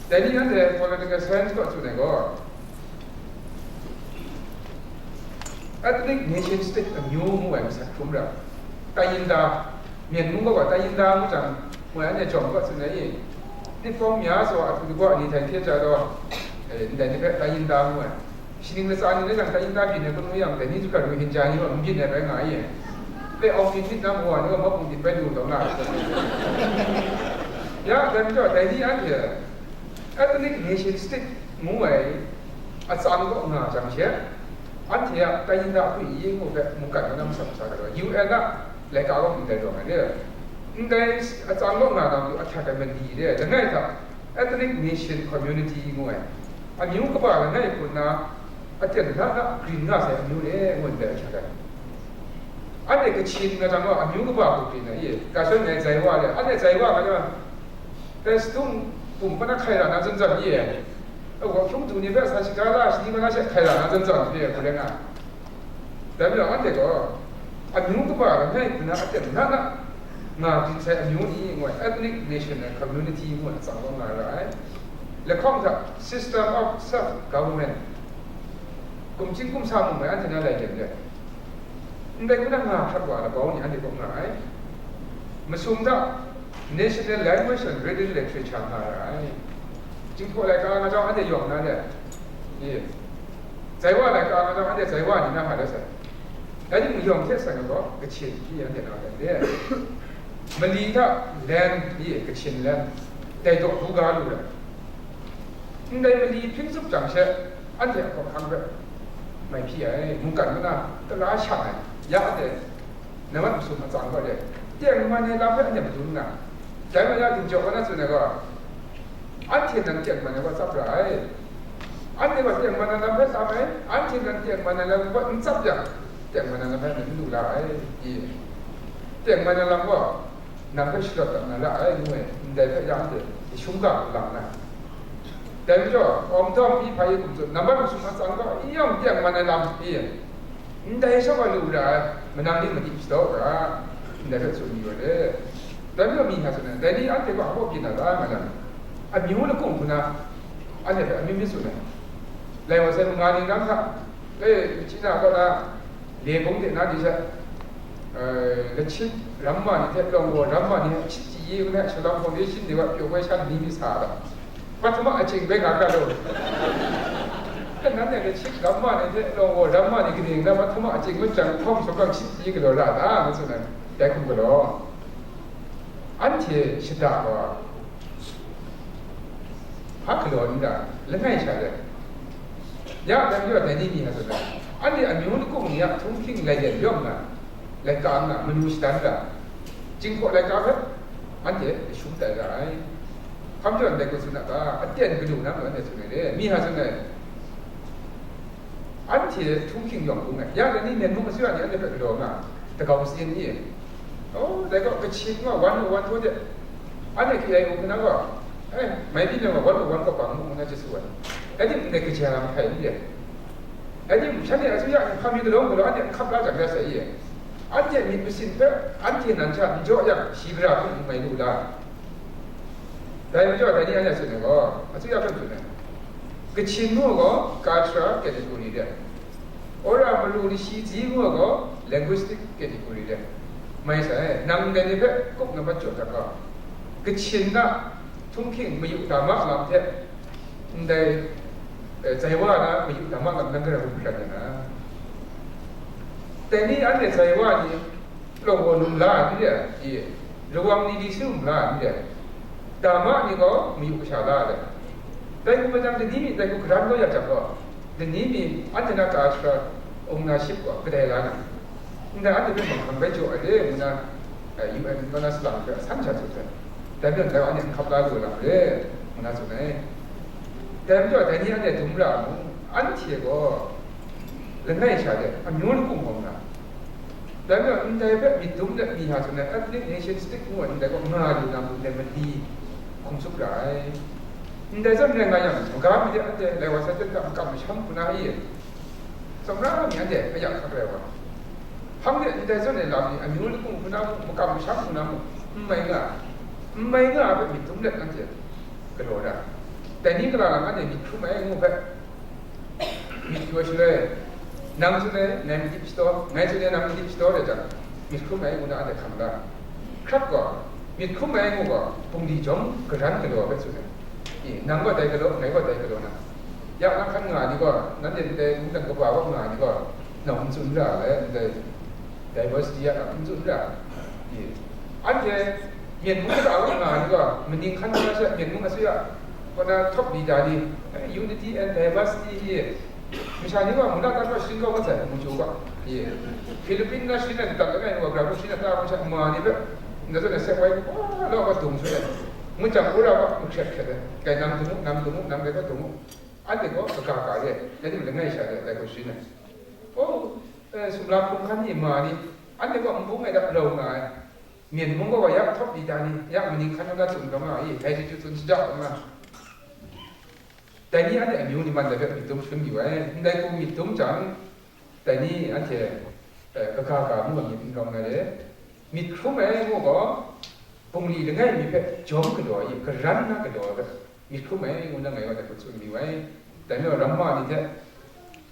Dai ni anhte political science gaw tsun ai gaw, ethnic nation state amyu ngu ai masat hkrum ra, တိုင်းရင်းသား, Myen mung gaw တိုင်းရင်းသား ngu jang, ngu ai, anhte jawm gaw tsun ai i, nit fawng mya tsaw a htu dagwa ni hte hte ja gaw, eh, ndai ni hpe တိုင်းရင်းသား ngu ai. Shaning latsa ni rai jang, တိုင်းရင်းသား byin ai hkrum nu yang, dai ni zuhkrat Rohingya ni gaw n byin ai rai nga ai. Hpe awng byin myit na mawa ni gaw, mawpung byin bai lu taw nga ai. Ya, dai majaw, dai ni anhte ethnic nation state ngu ai atsang kaw nga jang she, anhte a တိုင်းရင်းသား အခွင့်အရေး ngu hpe mungkan maw na masat masat galaw, U N a laika gaw ndai rawng ai re. Ndai atsang kaw nga na matu ahkyak ai mali re, langai hta ethnic nation community ngu ai, amyu kaba langai hku nna aten hta na grin nga sai amyu re, ngu ndai ahkyak ai. Anhte Kachin nga jang gaw, amyu kaba hku grin ai, i, ga shon ngai Zaiwa re, anhte Zaiwa nga jang, dai sadung bum hpa na hkai ra na zawn zawn, i, e gaw, hkyung du ni hpe sa shaga la shani ma na she hkai ra na zawn zawn, e, hku rai nga. Dai majaw, anhte gaw amyu kaba langai hku na aten na na nga byin sai amyu ni ngu ai, ethnic nation and community ngu ai atsang gaw nga ra ai. Lahkawng hta system of self government, kumchying kumsa mung mai anhte na lai len let, ndai hku na nga hkrat wa ai labau ni anhte kaw nga ai. Masum hta national language and written literature nga ra ai. Jinghpaw laika nga jang anhte yawng na let, e, Zaiwa laika nga jang anhte Zaiwa ni na nga let sai. Dai ni mung yawng hte sai nga gaw, Kachin, i, anhte na let de. Mali hta Lan, i, Kachin Lan, dai daw buga lu ai. Ndai mali hpring tsup jang she, anhte a hkawhkam hpe mai hpyi ai, mungkan mana tara shang ai, ya anhte nambat masum atsang gaw de, tengman ai lam hpe anhte madun nga, dai ma ya, ginjaw kaw na tsun ai gaw, anhte nan tengman ai gaw tsap ra ai, anhte gaw tengman ai lam hpe tsap ai, anhte nan tengman ai lam gaw n tsap yang, tengman ai lam hpe nan n lu la ai, i, tengman ai lam gaw, nang hpe sharawt dat na ra ai, ngu ai, ndai hpe ya anhte jahtum ga hku lang na. Dai majaw, awm dawm hpyi hpa i hkum tsun, nambat masum atsang gaw, n yawng tengman ai lam i, ndai shawng gaw lu ra ai, manang ni madi shadaw ra, ndai hpe tsun yu ai re. Dai majaw, mi hta tsun ai, dai ni anhte gaw hpa byin na ta, nga jang, amyu lakung hku na, anhte hpe amyu myit tsun ai. Lai wa sai, manga ning ram hta, e, China kaw na, Legung de na di hte, eh, Lachit ramma ni hte Lawnggaw ramma ni hte Chit Chyi Yi ngu ai Shalom Foundation ni wa pyaw ai shan ni mi sa ai, pahtama aching bai nga ga law. Nan e Lachit ramma ni hte Lawnggaw ramma ni kaning na pahtama aching mat jang, hkawm sawk hkawm Chit Chyi Yi galaw ra ta, ngu tsun ai, dai hkum galaw. Anhte shada gaw, hpa galaw n ra, langai sha let, ya dai majaw dai ni mi nga tsun ai, anhte amyu lakung ni a htunghking lai yen yawng nga, laika nga, manu shadan ra, Jinghpaw laika hpe anhte shum tai ra ai. Hpa majaw ndai hku tsun a ta? Aten kanu na mung anhte tsun ai re, mi nga tsun ai. Anhte htunghking yawng bung ai. Ya dai ni Myen mung asuya ni anhte hpe galaw nga, dagau matsin ni, oh, dai gaw Kachin gaw wan u wan htaw de, anhte K I O hku na gaw, eh, mai byin ai gaw wan u wan gaw bang mu nna chyasu ai. Dai ni ndai kaja mahkai n de. Dai ni shanhte asuya ni hpa mi galaw galaw anhte n hkap la jang rai sai i. Anhte myit masin hpe anhte nan sha n jaw yang, shi gara hkum n mai lu la? Dai majaw, dai ni anhte tsun ai gaw, asuya hpe tsun ai. Kachin ngu ai gaw cultural category de, ora malu ni shi tsi ngu ai gaw linguistic category de, mai sai. Nang dai ni hpe kup na mat jaw dat gaw, Kachin na htunghking mayu dama lam hte ndai, eh, Zaiwa na mayu dama lam nang gara hkum hkrat na? Dai ni anhte Zaiwa ni, Lawnggaw num la ai ni de, i, Rawang ni li si num la ai ni de, dama ni gaw mayu kasha la ai. Dai hku majaw, dai ni mi dai hku garan kau ya jang gaw, dai ni mi anhte na cultural ownership gaw kadai la na? Ndai anhte hpe manghkang bai jaw ai re, ngu na, eh, U N kaw na salang hpe a san sha tsun ai. Dai majaw, dai wa anhte n hkap la lu ai lam re, ngu na tsun ai. Dai majaw, dai ni anhte dum ra mu, anhte gaw langai sha de amyu lakung hkawm nga. Dai majaw, ndai hpe myit dum let mi hta tsun ai, ethnic nation state ngu ai ndai gaw nga lu na mu, ndai mali hkum tsup ra ai. Ndai zawn rai nga yang, maga mi de anhte lai wa sai ten hta makam masham hku na i? Tsawmra mi anhte a ya hkak rai wa. Hpang de ndai zawn ai lam ni amyu lakung hku na mu, makam masham hku na mu, n mai nga, n mai nga ai hpe myit dum let anhte galaw ra. Dai ni kalang lang anhte myit hkrum ai ngu hpe, myit pyaw shaloi, nang tsun ai ngai madip shadaw, ngai tsun ai nang madip shadaw rai jang, myit hkrum ai ngu na anhte hkam la. Hkrat gaw, myit hkrum ai ngu gaw, bungli jawm garan galaw hpe tsun ai. I, nang gaw dai galaw, ngai gaw dai galaw na. Ya na hkan nga ai ni gaw, nanhte ndai mungdan kaba kaw nga ai ni gaw, nau n tsun ra ai, ndai diversity ya na n tsun ra ai. I, anhte Myen mung kaba kaw nga ai ni gaw, maning hkan na sha Myen mung asuya, kaw na top leader ni, eh, unity and diversity, i, masha ni gaw, mung na tan gaw sharin kau mat sai, mu chyu gaw, i, Philippine na sharin ai, dat langai ni gaw, Gabriel sharin ai, ta gaw sha ma ni hpe, nda zawn ai sek wai, wa, law gaw dung sha ai. Ngut jang, wora gaw, nhkret hkret ai. Dai nang dung u, nang dung u, nang dai gaw dung u. Anhte gaw kaga ka re, dai ni langai sha re, dai gaw sharin ai. Oh, eh, sumla hkum hkan ni ma ni, anhte gaw nbung ai da rau nga ai. Myen mung gaw ya top leader ni, ya maning hkan na tsun kau nga i, dai chyu tsun shaja kau nga. Dai ni anhte amyu ni man dai hpe myit dum shangun yu ai. Ndai hku myit dum jang, dai ni anhte, eh, kaga ka mu ai myit n rawng ai re. Myit hkrum ai ngu gaw, bungli langai mi hpe jawm galaw ai, garan na galaw ai hpe, myit hkrum ai ngu na ngai wa dai hpe tsun mayu ai. Dai majaw, ramma ni hte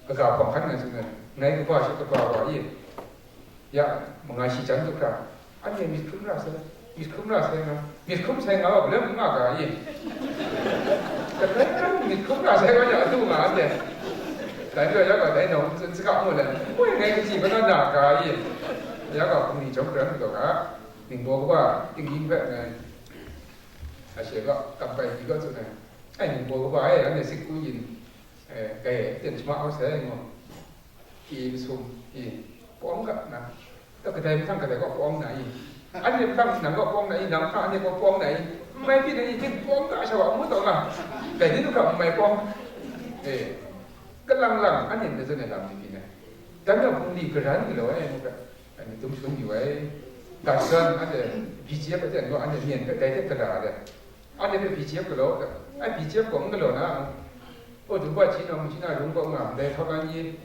kaga hpawng hkan ngai tsun ai, ngai kaba shi kaba wa i, ya, manga shi jan du hkra, anhte myit hkrum ra sai, myit hkrum ra sai nga, myit hkrum sai nga wa, galoi n nga ga i? Galoi myit hkrum ra sai wa, ya, adu nga anhte. Dai majaw, ya ga, dai nau n tsun saga mu le, moi ngai kaji kau na na ga i? Ya ga, hpung ni jawm garan galaw ga, ningbaw kaba, tinggying hpe ngai, a she ga, kam bai di ga tsun ai. Ai, ningbaw kaba e, anhte sikku yin, eh, kai ten shama au sai ngu. I masum, i, pawng ga na. Ta kadai mahtang kadai gaw pawng na i? Anhte mahtang nang gaw pawng na i? Nang mahtang anhte gaw pawng na i? N mai byin na i? Ting pawng ga sha wa, ngu taw nga. Dai ni lu hkra n mai pawng. E, kalang lang, anhte n dazan ai lam ni byin ai. Dan gaw bungli garan galaw ai, ngu hpe, anhte dum shangun yu ai. Ga shadawn anhte B G F aten gaw anhte myen hpe dai hte gala ai. Anhte hpe B G F galaw, ai, B G F gaw n galaw na, o, du ba ji na, mu ji na, rung gaw nga, ndai hkau la ni,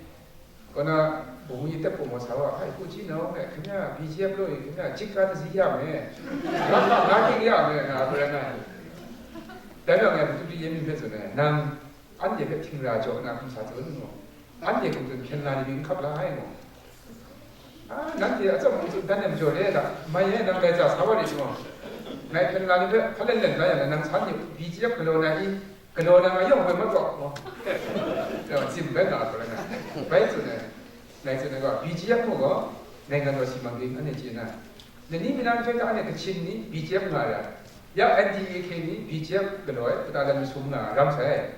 kaw na, bu mu yi tep pum wa sa wa, ai, ku ji na, e, hkyen ya, B G F law yi, hkyen ya, jik ga dazi ya me, nga, nga ting ya me, nga, hkoi na. Dai majaw ngai matu di yen mi hpe tsun ai, nang, anhte hpe hpring ra jaw na hkum sa tsun mu. Anhte hkum tsun hpyen la ni myit n hkap la ai mu. Ah, nanhte atsawm hkum tsun dan ai majaw re ai hta, mai e, nang dai tsa sa wa rit mu. Ngai hpyen la ni hpe hkalen len la yang, nang san ni B G F galaw na i? Galaw na nga yawng hpe mat gaw, mu. Tsim bai nga, hkoi na. Bai tsun ai, ngai tsun ai gaw, B G F mu gaw, naingan gaw si mang ding, anhte chye na. Nani minan hpe hta anhte Kachin ni B G F nga ai ra, ya N D A K ni B G F galaw ai, pata lam masum nga ram sai.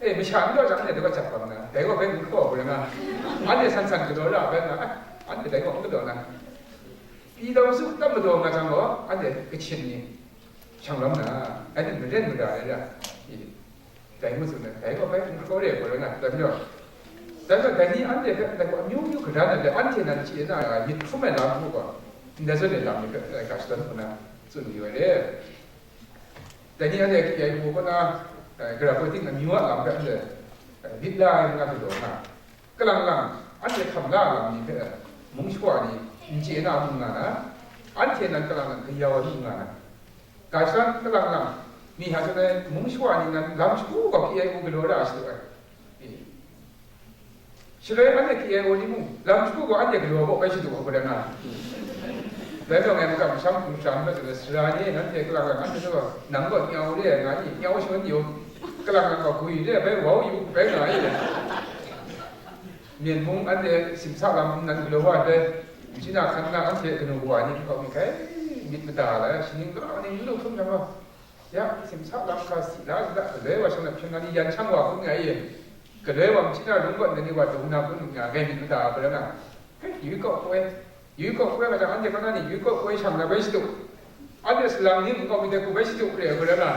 E, masha n gaw jang, anhte dai gaw jap bang na, dai gaw bai n hkaw ai hkoi na, anhte san san galaw ra bai nga, ai, anhte dai gaw n galaw na. Pyi daw su tam madaw nga jang gaw, anhte Kachin ni shang lawm na, anhte maren mara ai ra, i, dai ngu tsun ai, dai gaw bai n hkaw re ai hkoi na, dai majaw, dai gaw dai ni anhte hpe dai gaw amyu myu garan ai, anhte nan chye na ai, myit hkrum ai lam hku gaw, ndai zawn ai lam ni hpe, dai ga shadawn hku na tsun mayu ai re. Dai ni anhte K I O kaw na, eh, gara poi ting amyu a lam hpe anhte, eh, lit la ai nga galaw nga, kalang lang anhte hkam la ai lam ni hpe, mung shawa ni n chye na mung nga na, anhte nan kalang lang kayau ai mung nga na, ga shadawn kalang lang mi hta tsun ai, mung shawa ni nan lam shagu gaw K I O galaw ra ai shadu ai. Shaloi anhte K I O ni mung, lam shagu gaw anhte galaw gaw bai shadu ai hkoi na. Dai majaw ngai makam masham hkum sha n mat, sara ni, nanhte kalang lang anhte gaw, nang gaw K I O re ai nga ni, K I O shangun yu, kalang lang gaw gwi re ai, bai wau yu, bai nga ai. Myen mung anhte simsa lam nan galaw wa ai bai, machyi na hkan na anhte kanu kawa ni hkau mi hkai, myit mada la ai, shaning galaw ning n lu hkrum jang gaw, ya, simsa lam hkra si la, si la, galoi wa shang na hpyen na ni yan shang wa hkrum nga i? Galoi wa machyi na rung gawn na ni wa dung na hkrum nga, ngai myit mada ai hkoi na. Hei, yu kau hkoi. Yu kawk koi ga jang, anhte kaw na ni yu kawk koi shang na bai shadu. Anhte salang ni nkau mi dai hku bai shadu re ai hku rai nga.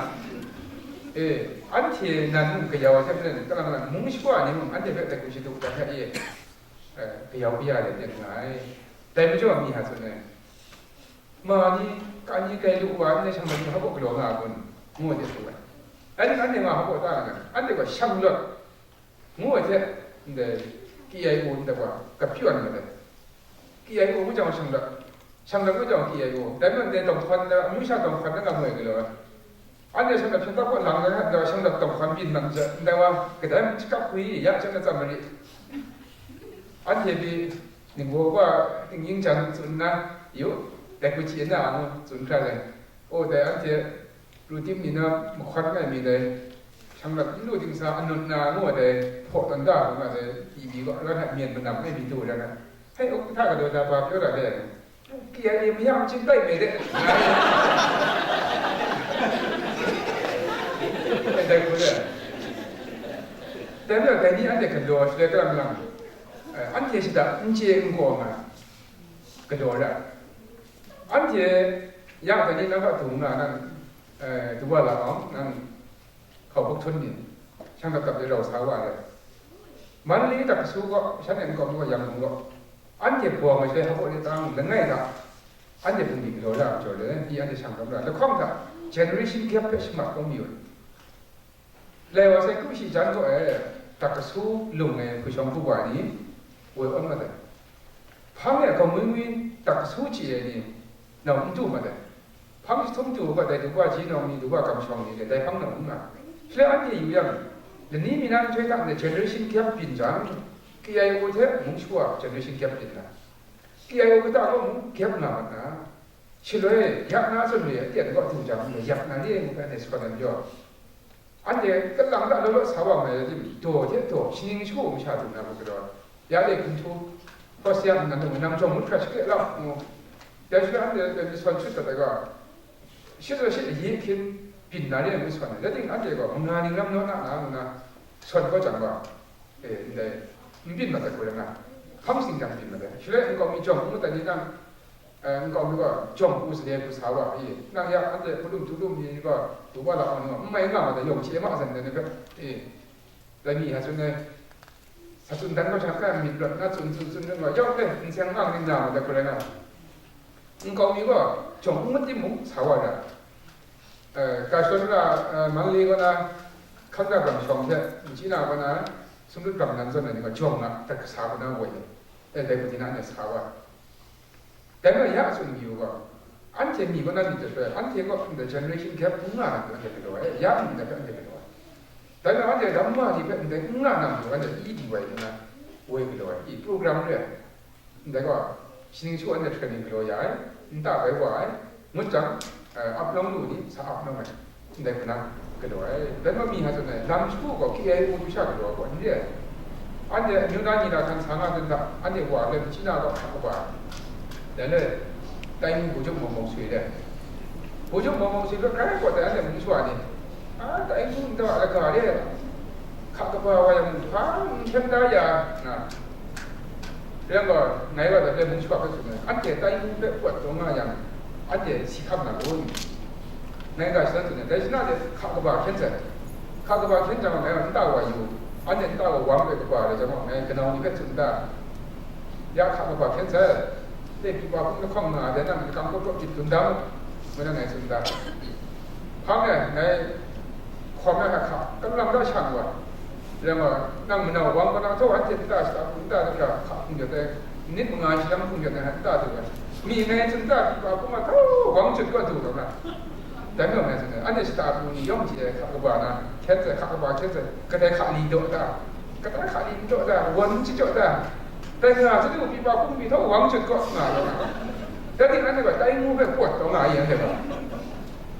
E, anhte nan mung kayau ai hte maren, kalang lang mung shawa ni mung anhte hpe dai hku shadu dan hta e, e, kayau kaya let yen nga ai. Dai majaw mi hta tsun ai. Ma ni, ka ni kai lu wa, ndai shang lam ni hpa baw galaw nga a kun? Ngu ai hte tsun ai. Dai ning anhte nga hpa baw ta nga, anhte gaw shang lawt ngu ai hte, ndai K I O ndai wa, kapyawn mat ai. K I O ngu jang shang lawt, shang lawt ngu jang K I O. Dai majaw ndai dawng hkawn, amyu sha dawng hkawn na nga mu ai galaw ai. Anhte shang lawt hpyen tap kaw lang na, ndai wa shang lawt dawng hkawn byin nang ja, ndai wa kadai shakap hkwi ya, shang lawt tsam marit. Anhte pyi, ningbaw wa, tingnying jan tsun nna, yu, dai hku hti na ngu tsun hkra ai. O, dai anhte pru tim ni na mahkawn ai mi dai, shang lawt n lu dingsa anut na ngu ai dai, hpaw tawn da ngu ai dai, pyi mi gaw, ran hta myen manam ai mi du ran ai. Hei, o, hta galaw da ba pyaw ra dai. K I A mayam chyinghkai me de. Dai hku de. Dai majaw dai ni anhte galaw shaloi kalang lang, eh, anhte shada n chye n gaw nga, galaw ra. Anhte ya dai ni nang hpa dung nga nang, eh, du wa la awng, nang hkau hpuk htun ni, shang dap dap de rau sa wa ai. Manli dakasu gaw, shan e nkau mi gaw, yang gaw, anhte bawng ai shaloi hpa baw ni tang langai hta, anhte bungli galaw la ai majaw le, pyi anhte shang dawm ra, lahkawng hta generation gap hpe shamat kawm yu ai. Lai wa sai kru shi jan gaw e, dakasu lung ai hpu shawng hpu wa ni, woi awn mat ai. Hpang e hkau ngwi ngwi dakasu chye ai ni, nau n du mat ai. Hpang jahtum du gaw dai du wa ji nawng ni, du wa kamshawng ni, dai hpang nau n nga. Shaloi anhte yu yang, lani mi na nhtoi hta na generation gap byin jang, K I O hte mung shawa generation gap byin na, K I O kata gaw mung gap nga mat na, shaloi yak na tsun re ai aten kaw du jang, yak na re ai ngu hpe anhte sa dan jaw. Anhte kalang ta law law sa wa mai ai tim, daw hte daw, shaning shagu masha du na hku galaw, ya le hkum htu, Hosea nnan nang jawng ngut hkra shakre lam ngu, dai shaloi anhte dai ni sawn shut dat ai ga, shit zaw shit ayi hkrin byin na re ai ngu sawn ai. Dai ting anhte gaw manga ning lam naw na na ngu na sawn kau jang ga, e, ndai, n byin mat ai hku rai nga, hpang shingkang byin mat ai. Shaloi nkau mi jawng ngut ai ni nang, eh, nkau mi gaw jawng hku sale hku sa wa, e, nang ya anhte hpulum tulum ni gaw du wa la ai ngu, n mai nga mat ai, yawng hte ma zawn dai ni hpe, e, dai mi hta tsun ai, sa tsun dan kau hta n-ga myit rawt na tsun tsun tsun rai nga, yawng e n seng nga ning na mat ai hku rai nga. Nkau mi gaw jawng n ngut timung sa wa ra. Eh, Gashon ra, eh, Manli kaw na, Hkangga bang shawng hte, Machyi na kaw na, Sumlut bang nan zawn ai ni gaw jawng a, dat kasa kaw na woi, eh, dai hku ni na ne sa wa. Dai majaw ya tsun mi u gaw, anhte mi kaw na myit dat hpe, anhte kaw ndai generation gap n nga na hpe anhte galaw ai, ya myit dat hpe anhte galaw ai. Dai majaw anhte ram ma ni hpe ndai n nga na majaw anhte i di wai nna, woi galaw ai, i program re ai. Ndai gaw, shaning shagu anhte hkrai ni galaw ya ai, nta bai wa ai, ngut jang, eh, ap nawng lu ni sa ap nawng ai, ndai hku na galaw ai. Dai majaw mi hta tsun ai, lam shagu gaw K I O du sha galaw ai gaw n re ai. Anhte amyu na ni na hkan sa nga dun hta, anhte wa lem chyi na gaw hka kaba, dai le, tai ngu hpung jawng mawng mawng sui re ai. Hpung jawng mawng mawng sui hpe grai gaw dai anhte mung shawa ni, a, tai ngu nta a laga re ai, hka kaba wa yang mung hpa n hkyen da ya, na, Rai yang gaw, ngai gaw dai hpe mung shawa hpe tsun ai, anhte tai ngu hpe pawt taw nga yang, anhte si hkam na kun? Ngai ga shana tsun ai, dai shana de hka kaba hkyen sai. Hka kaba hkyen jang gaw, ngai gaw nta wa yu, anhte nta wa wang ai kaba rai jang gaw, ngai kanau ni hpe tsun da, ya hka kaba hkyen sai, dai pyi wa hpung lahkawng nga ai dai nang lakam kawp kawp jip dun da mu, ngu na ngai tsun da. Hpang e, ngai hkawm ai hka hka, kalang da shang wa, Rai nga, nang manau wang kaw na, htau anhte nta shata hku nta ding ra hka hpung jat ai, nit manga shi lam hpung jat ai hta nta du ai. Mi ngai tsun ta, pyi pa hpung a, htau wang jut kaw du taw na. Dai majaw ngai tsun ai, anhte shata pru ni yawng hte hka kaba na, hkyen sai, hka kaba hkyen sai, kadai hka li daw ta, kadai hka li n daw ta, wan n jaw ta, dai nga hte du pyi pa hpung pyi htau wang jut kaw nga taw na. Dai ning anhte gaw tai ngu hpe pawt taw nga ai, anhte gaw.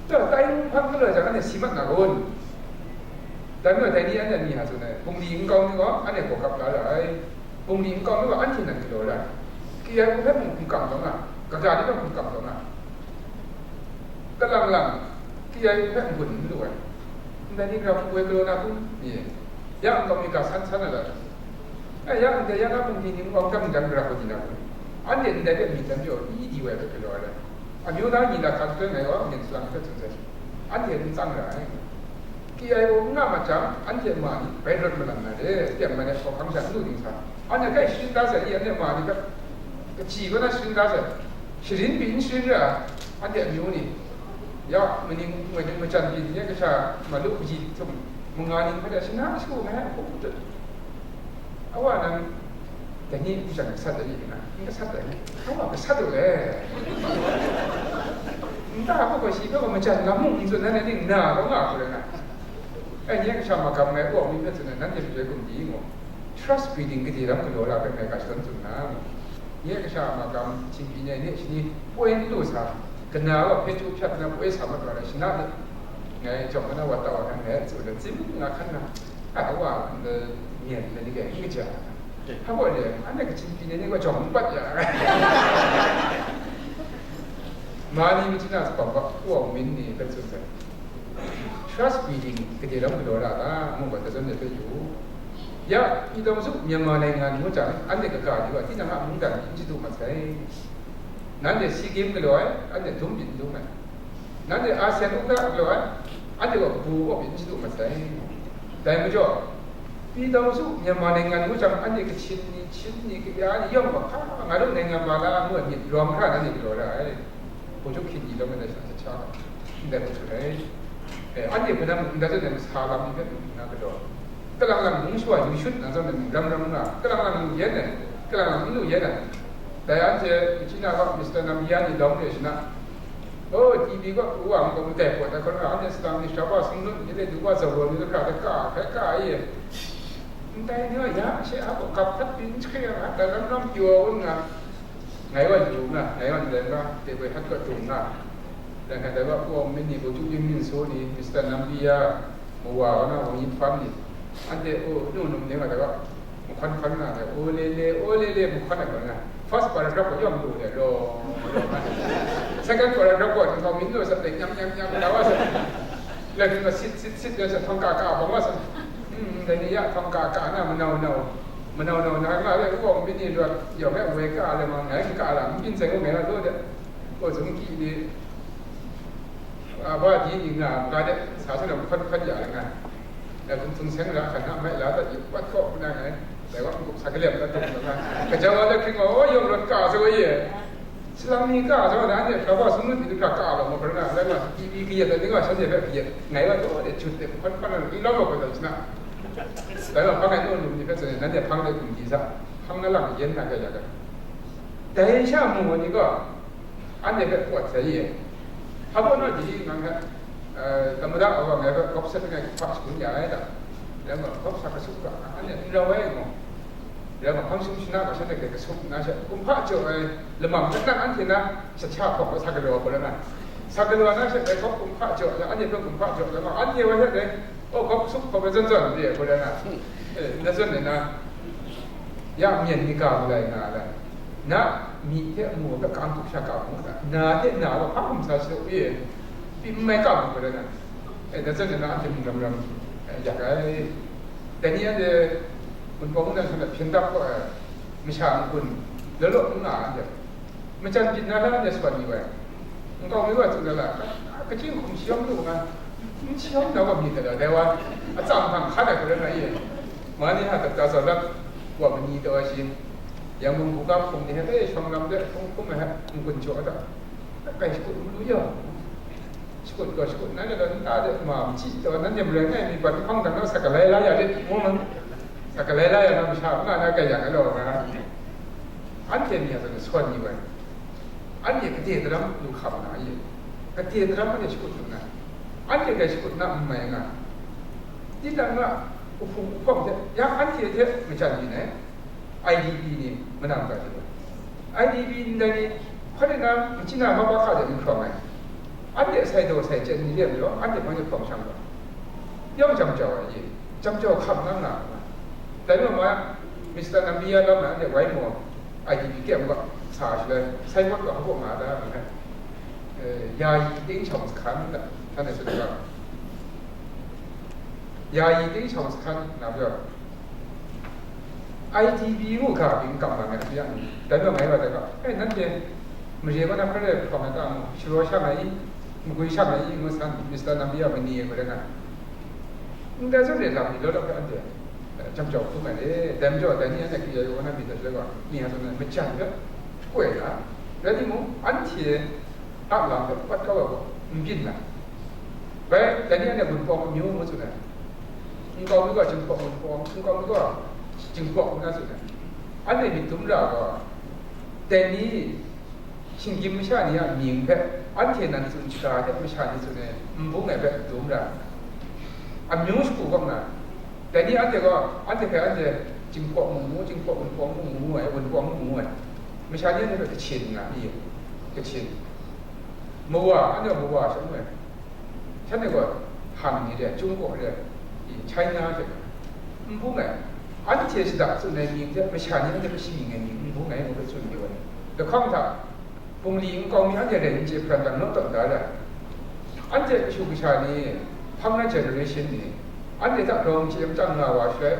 Dai tai ngu hpang galoi jang, anhte si mat na kun? Dai majaw dai ni anhte mi hta tsun ai, bungli nkau mi gaw anhte hkawhkap la ra ai, bungli nkau mi gaw anhte nan galaw ra ai, K I O hpe mung hkum kang taw nga, kaga ni gaw hkum kang taw nga, kalang lang K I O hpe n-gun n lu ai, ndai ni gara hku woi galaw na kun? Ye, ya nkau mi ga san san ai lat, e, ya ndai ya na bungli ni nkau hpe mung dan gara hku di na kun? Anhte ndai hpe myit dam jaw, i di wai hpe galaw ai rai. Amyu na ni la hkan hpe ngai wa myen salang hpe tsun sai. Anhte n tsang ra ai. K I O n nga mat jang, anhte ma ni bai rawt malang na re, teng ma ai hkawhkam sha n lu ding sa. Anhte kai sharin da sai, i anhte ma ni hpe, kaji kaw na sharin da sai. Sharin pyi n sharin ra, anhte amyu ni. Ya, maning, maning majan pyi ni, kasha malu kaji htum, manga ning hpe shana shagu ngai a hkum tut. Awa nang, dai ni n jan gasat ai ni na, n gasat ai ni, awa gasat u le. Nta hpe gaw shi hpe gaw majan lam mung n tsun, nanhte ning na kau nga hku rai na. Ai ni a kasha magam ngai, awa mi hpe tsun ai, nanhte majaw gumdi ngu. Trust building gade lam galaw la hpe ngai ga shadawn tsun na ngu. Ni a kasha magam, Chin pyi ni ai ni shani poi n lu sa, kana wa hpe chyu hpyat na poi sa mat wa rai, shana de. Ngai jawng na wa tau ai, ngai tsun ai, tsim nga hkan na. A wa, n-, myen na ni kai n kaja. Hpa gaw le, anhte Kachin pyi ni gaw jawng n pat ya. Ma ni machyin a tsapam gaw, Wang Min ni hpe tsun sai. Trust building gade lam galaw ra ta, ngu gaw, dazan de hpe yu. Ya, Pyi Daw Su Myanmar Naingan ngu jang, anhte kaga ni gaw, tinang a mungdan n chadu mat sai. Nanhte si gyim galaw ai, anhte dum byin n dum ai. Nanhte ASEAN u hkra galaw ai, anhte gaw kabu kaw byin n chadu mat sai. Dai majaw, Pyi Daw Su Myanmar Naingan ngu jang, anhte Kachin ni, Chin ni, Kaya ni, yawng gaw hpa nga lu, Naingan ma la ngu ai myit rawng hkra nanhte galaw ra ai. Hpaw juk hkyin ni lawm ai sha, sha, ndai hku hkrit ai. Eh, anhte hpe na mung n dat zawn ai masa lam ni hpe mung n na galaw. Kalang lang mung shawa yu shut na zawn ai mung ram ram nga, kalang lang lu yen ai, kalang lang n lu yen ai. Dai anhte machyin a gaw Mister Nambiya ni lawm re shana. Oh, T V gaw pru wa n gaw, ndai hpaw na hkawra, anhte salang ni, shara sung lut ni, le du wa zawa ni, hkra hkra ka, hkra ka ai. Ndai ni wa ya she a gaw gap hpat pyi n hkre ai, dai lam lam pyaw un nga. Ngai wa yu nga, ngai wa ndai nga, de bai hat kaw dung nga. Dai hkrai dai wa Pu Aung Min ni, Pu Chu Yin Min Su ni, Mister Nambiya, Mawa wa na Wang Yin Fan ni, anhte, o, nu num ni nga dai wa, mahkawn hkawn nga dai, o le le, o le le, mahkawn ai hkawn nga. First paragraph gaw yawng lu de, law, law, second paragraph gaw, nkau min lu sa de, nyam, nyam, nyam, la wa sa. Law, sit, sit, sit, la sa, hpang ka, ka, bang wa sa. Hmm, dai ni ya, hpang ka, ka, na, manau, nau. Manau nau na nga le, Pu Aung Min ni rawt yawng e woi ka le ma, ngai n ka la, n byin sai ngu ngai na daw de. Kaw zung ki ni, a, ba di ni nga, nga de, sa sa na hkawt hkawt ya le nga. Dai hkum htung seng ra hkan na mai la dat yu, wat kaw hku na ngai, dai wa n-gup sa kalem dat dung nga. Kaja wa le hkring wa, o, yawng rawt ka sa wa ye. Salang ni ka sa wa na, anhte hkra wa sung lut ni hkra ka law ma hkra na, dai wa T V kayat ai ni wa shanhte hpe kayat, ngai wa daw de jut de, hkawt hkawt na, n lau wa hkawt dat shana. Dai wa hpang ai naw num ni hpe tsun ai, nanhte hpang de hkum di sa, hpang na lang yen na ga ya ga. Dai sha mu ai ni gaw, anhte hpe pawt sai ye. Hpa baw naw di nang hpe, eh, tamada awa ngai hpe gawp sat langai hpa shangun ya ai ta? Rai nga, gawp sa kasuk ga, anhte n rau ai gaw. Rai nga, hpang shum shana ga shanhte hpe kasuk na she, kumhpa jaw ai lamang hpe nang anhte na shat sha hpawng sa galaw ai hku rai nga. Sa galaw na she, dai hkawk kumhpa jaw ai, anhte hpe kumhpa jaw ai lamang, anhte wa she dai, oh, gawp kasuk hpawng ai zawn zawn re ai hku rai nga. Eh, na zawn ai na, ya myen ni ga malai nga ai. Na myi hte amu hpe kang hkrup sha kau mu ga, na hte na wa hpa hkum sa shadaw u e, pyi n mai kau mu ga na, e, dai zawn na anhte mung ram ram, e, yak ai. Dai ni anhte Wunpawng mungdan hkran hpyen dap kaw ai masha n-gun, law law n nga anhte, majan byin na la anhte sawt ni wai. Nkau mi wa tsun na la, kachyin hkum shayawm lu nga, n shayawm na wa myit dai wa, atsam hpang hkan ai hku rai nga i, ma ni hta dapta zawn lat, wa mani taw ai shi, Yangon buga hpung ni hpe, eh, shawng lam de hpung hkum ai hpe, n-gun jaw ai hta, kai shakut n lu yaw, shakut gaw shakut, nanhte gaw nta de ma machyi taw, nanhte marai ngai mi bat nhpang dang na sa galai la ya lit, ngu nang, sa galai la ya na masha nga na kai ya nga law nga, anhte ni a zawn sawt ni wai. Anhte gade daram lu hkam na ye? Gade daram anhte shakut lu na? Anhte dai shakut na n mai nga. Tinang a uhpung uhpawng hte, ya anhte hte majan byin ai, I D P ni manam ga hte. I D P ndai ni, hpa de na, machyin a maba hka de n hkrawng ai. Anhte sai daw sai chyen ni re majaw, anhte hpang de hkrawng shang gaw. Yawng jam jau ai ye, jam jau hkam nga nga nga. Dai maw ma, Mister Nambiya lam na, anhte wai maw, I D P camp gaw sa shaloi, sai mat gaw hkawk nga da, nga. Eh, ယာယီတိမ်းရှောင်စခန်း တဲ့ ท่านในสุดยอด ယာယီတိမ်းရှောင်စခန်း နောက်ပြီးတော့ I D P ngu hkra byin kap nga ai, ya, dai maw ngai wa dai ga, eh, nanhte mare kaw na hkrai hkawm na ta mu, sharaw sha mai i, magwi sha mai i, ngu san, Mister Nambiya mani e gaw rai nga. Ndai zawn e lam ni law law hpe anhte, eh, jam jau hkrum ai re. Dai majaw, dai ni anhte kaya yaw na myit dai shaloi gaw, ni a zawn e majan hpe koi la, rai timung, anhte a lam hpe pat kau ai gaw, n byin na. Bai, dai ni anhte gunpawng amyu ngu tsun ai. Nkau mi gaw jinghpaw gunpawng, nkau mi gaw jinghpaw ngu na tsun ai. Anhte myit dum ra gaw, dai ni, shinggyim masha ni a mying hpe, anhte nan tsun shaga hte masha ni tsun ai n bung ai hpe dum ra nna, amyu shagu kawng na, dai ni anhte gaw, anhte hpe anhte Jinghpaw mung ngu, Jinghpaw Wunpawng mung ngu ai, Wunpawng mung ngu ai, masha ni anhte hpe Kachin nga, i, Kachin, Mawa, anhte gaw Mawa sha ngu ai, shanhte gaw Han ni re, Chyum Kaw re, i, China hte n bung ai, anhte shada tsun ai mying hte masha ni anhte hpe shamying ai mying n bung ai, ngu hpe tsun yu ai. Lahkawng hta, bungli nkau mi anhte rai n chye hpran dang naw tawn da ai. Anhte kashu kasha ni hpang na generation ni, anhte hta grau n chye machang nga wa shaloi,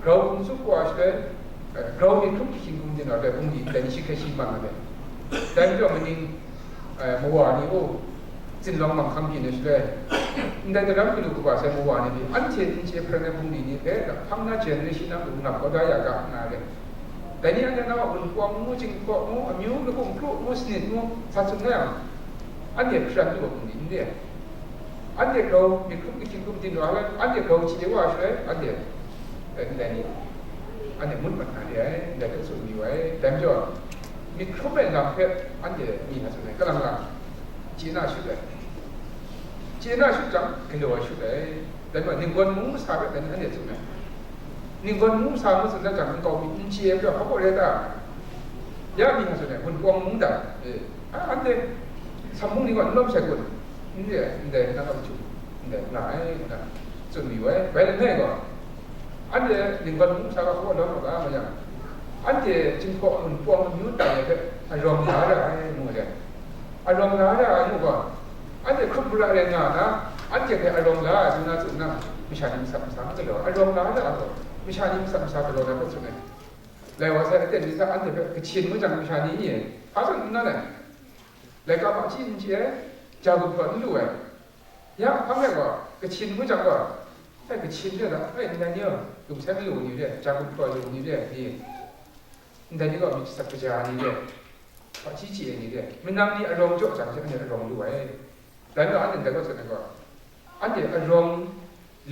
grau hkum tsup wa shaloi, eh, grau myit hkrum hkying hkum din wa shaloi, bungli ndai ni shi hkrai shi mang ai. Dai majaw maning, eh, Mawa ni, o, tsinlawng manghkang byin ai shaloi, ndai daram galu kaba sai Mawa ni, anhte n chye hpran ai bungli ni hpe hpang na generation na matu ngap kau da ya ga, nga ai. Dai ni anhte nang a Wunpawng ngu, Jinghpaw ngu, amyu, lakum, kru ngu, sanit ngu, sa tsun nga yang, anhte hparan lu ai bungli n re ai. Anhte grau myit hkrum, myit hkying hkrum din wa ai, anhte grau chye wa shaloi, anhte, eh, ndai ni, anhte ngut mat na re ai, ndai hpe tsun mayu ai. Dai majaw, myit hkrum ai lam hpe anhte mi na tsun ai, kalang lang chye na shut ai. Chye na shut jang, galaw ai shut ai. Dai majaw, ninggawn mung masa hpe dai ni anhte tsun ai. Ninggawn mung masa ngu tsun dat jang, nkau mi n chye ai majaw, hpa baw rai ta? Ya mi nga tsun ai, Wunpawng mung dai, e, a, anhte Sam mung ni gaw n lawm sai kun, n re ai, ndai nang a machyu, ndai nga ai, ngu na tsun mayu ai. Bai langai gaw, anhte ninggawn mung masa gaw hpa lawm u ga, nga yang, anhte Jinghpaw Wunpawng amyu tai ai hpe arawng la ra ai, ngu ai. Arawng la ra ai ngu gaw, anhte hkrup mara rai nga na, anhte hpe arawng la ai, ngu na tsun nna, masha ni matsat masa galaw, arawng la ra ai gaw, masha ni matsat masa galaw na hpe tsun ai. Lai wa sai aten myit hta anhte hpe Kachin ngu jang, masha ni n ye, hpa zawn n nan ai. Laika hpaji n chye ai, ja gumhpraw n lu ai. Ya, hpa rai gaw, Kachin ngu jang gaw, sai Kachin re da, ai, ndai ni gaw, lungsai malu ni re, ja gumhpraw lu ni re, ni, ndai ni gaw myit sat kaja ni re, hpaji chye ai ni re, minang ni arawng jaw jang she, anhte arawng lu ai. Dai majaw, anhte ndai gaw tsun ai gaw, anhte arawng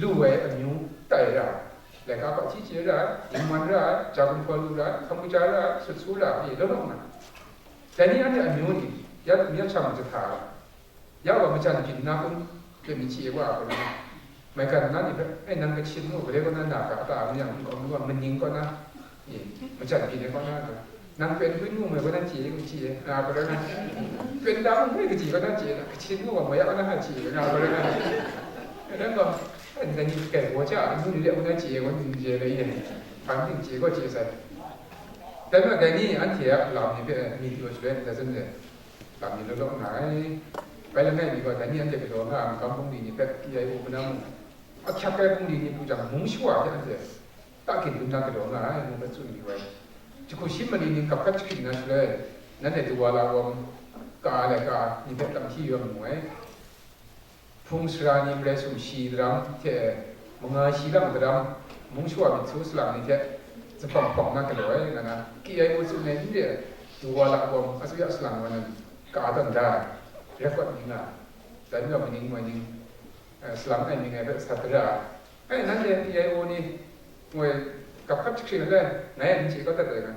lu ai amyu tai ra ai, laika hpaji chye ra ai, lingman ra ai, ja gumhpraw lu ra ai, hkam kaja ra ai, sut su ra ai, law law nga. Dai ni anhte amyu ni, ya, ya shang jahta ai. Ya wa majan byin na kun, hpe mi chye wa ai hpe rai. Maigan na ni hpe, "Ai, nang Kachin mu, gare kaw na na ga ta, ngu yang, nkau mi gaw maning kaw na, e, majan byin ai kaw na, nang Pen Hpun mu mai kaw na chye, ngu chye, nga gaw rai na, Pen da mu mai kaji kaw na chye, Kachin mu gaw mai ya kaw na ha chye, nga gaw rai na." Rai gaw, "Ai, ndai ni kai gaw ja, ngu ni de kaw na chye, ngu ni chye rai ye, hpang ting chye gaw chye sai." Dai majaw, dai ni anhte a lam ni hpe myit lu shaloi, ndai zawn e, lam ni law law nga ai. Bai langai mi gaw, dai ni anhte galaw nga ai magam bungli ni hpe, P I O hpe na mung, ahkyak ai bungli ni bu jang, mung shawa hte anhte taksin dum na galaw nga ai, ngu hpe tsun mayu ai. Jahku shi mali ni gap hkat jahkring na shaloi, nanhte Duwala wawm ka ai laika ni hpe lam hti yawn mu ai. Hpung sara ni marai sumshi daram hte manga shi lang daram, mung shawa myit su salang ni hte zuphpawng hpawng na galaw ai, nga na, K I O tsun ai n re ai, Duwala wawm asuya salang wa nan ka tawn da ai, record ni nga, dai majaw maning moi ning, eh, salang ai mying ai hpe sat dara ai. Ai, nanhte P I O ni, moi, gap hkat jahkring ai, ngai n chye kau dat ai nga.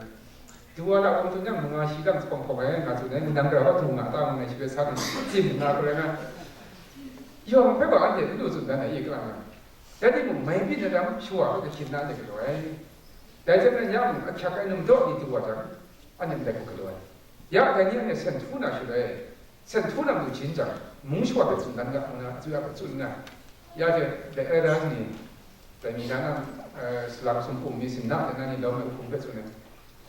Duwala wawm tsun yang, manga shi lang zuphpawng hpawng ai, nga tsun ai, nang gara wa du nga ta, ngai shi hpe sa nang tsim nga gaw rai na. Yawng hpe gaw anhte n du tsun dan ai, i kalang nga. Rai timung, mai byin ai lam shawa hpe Kachin na anhte galaw ai. Dai hte maren ya mung, ahkyak ai numdaw ni du wa jang, anhte ndai hku galaw ai. Ya, dai ni anhte sen htu na shaloi, sen htu na matu jin jang, mung shawa hpe tsun dan ga, ngu na, asuya hpe tsun nga. Ya hte, dai Elder ni, dai ni na, eh, salang sumpu mi, sinna hte na ni lawm ai hpung hpe tsun ai.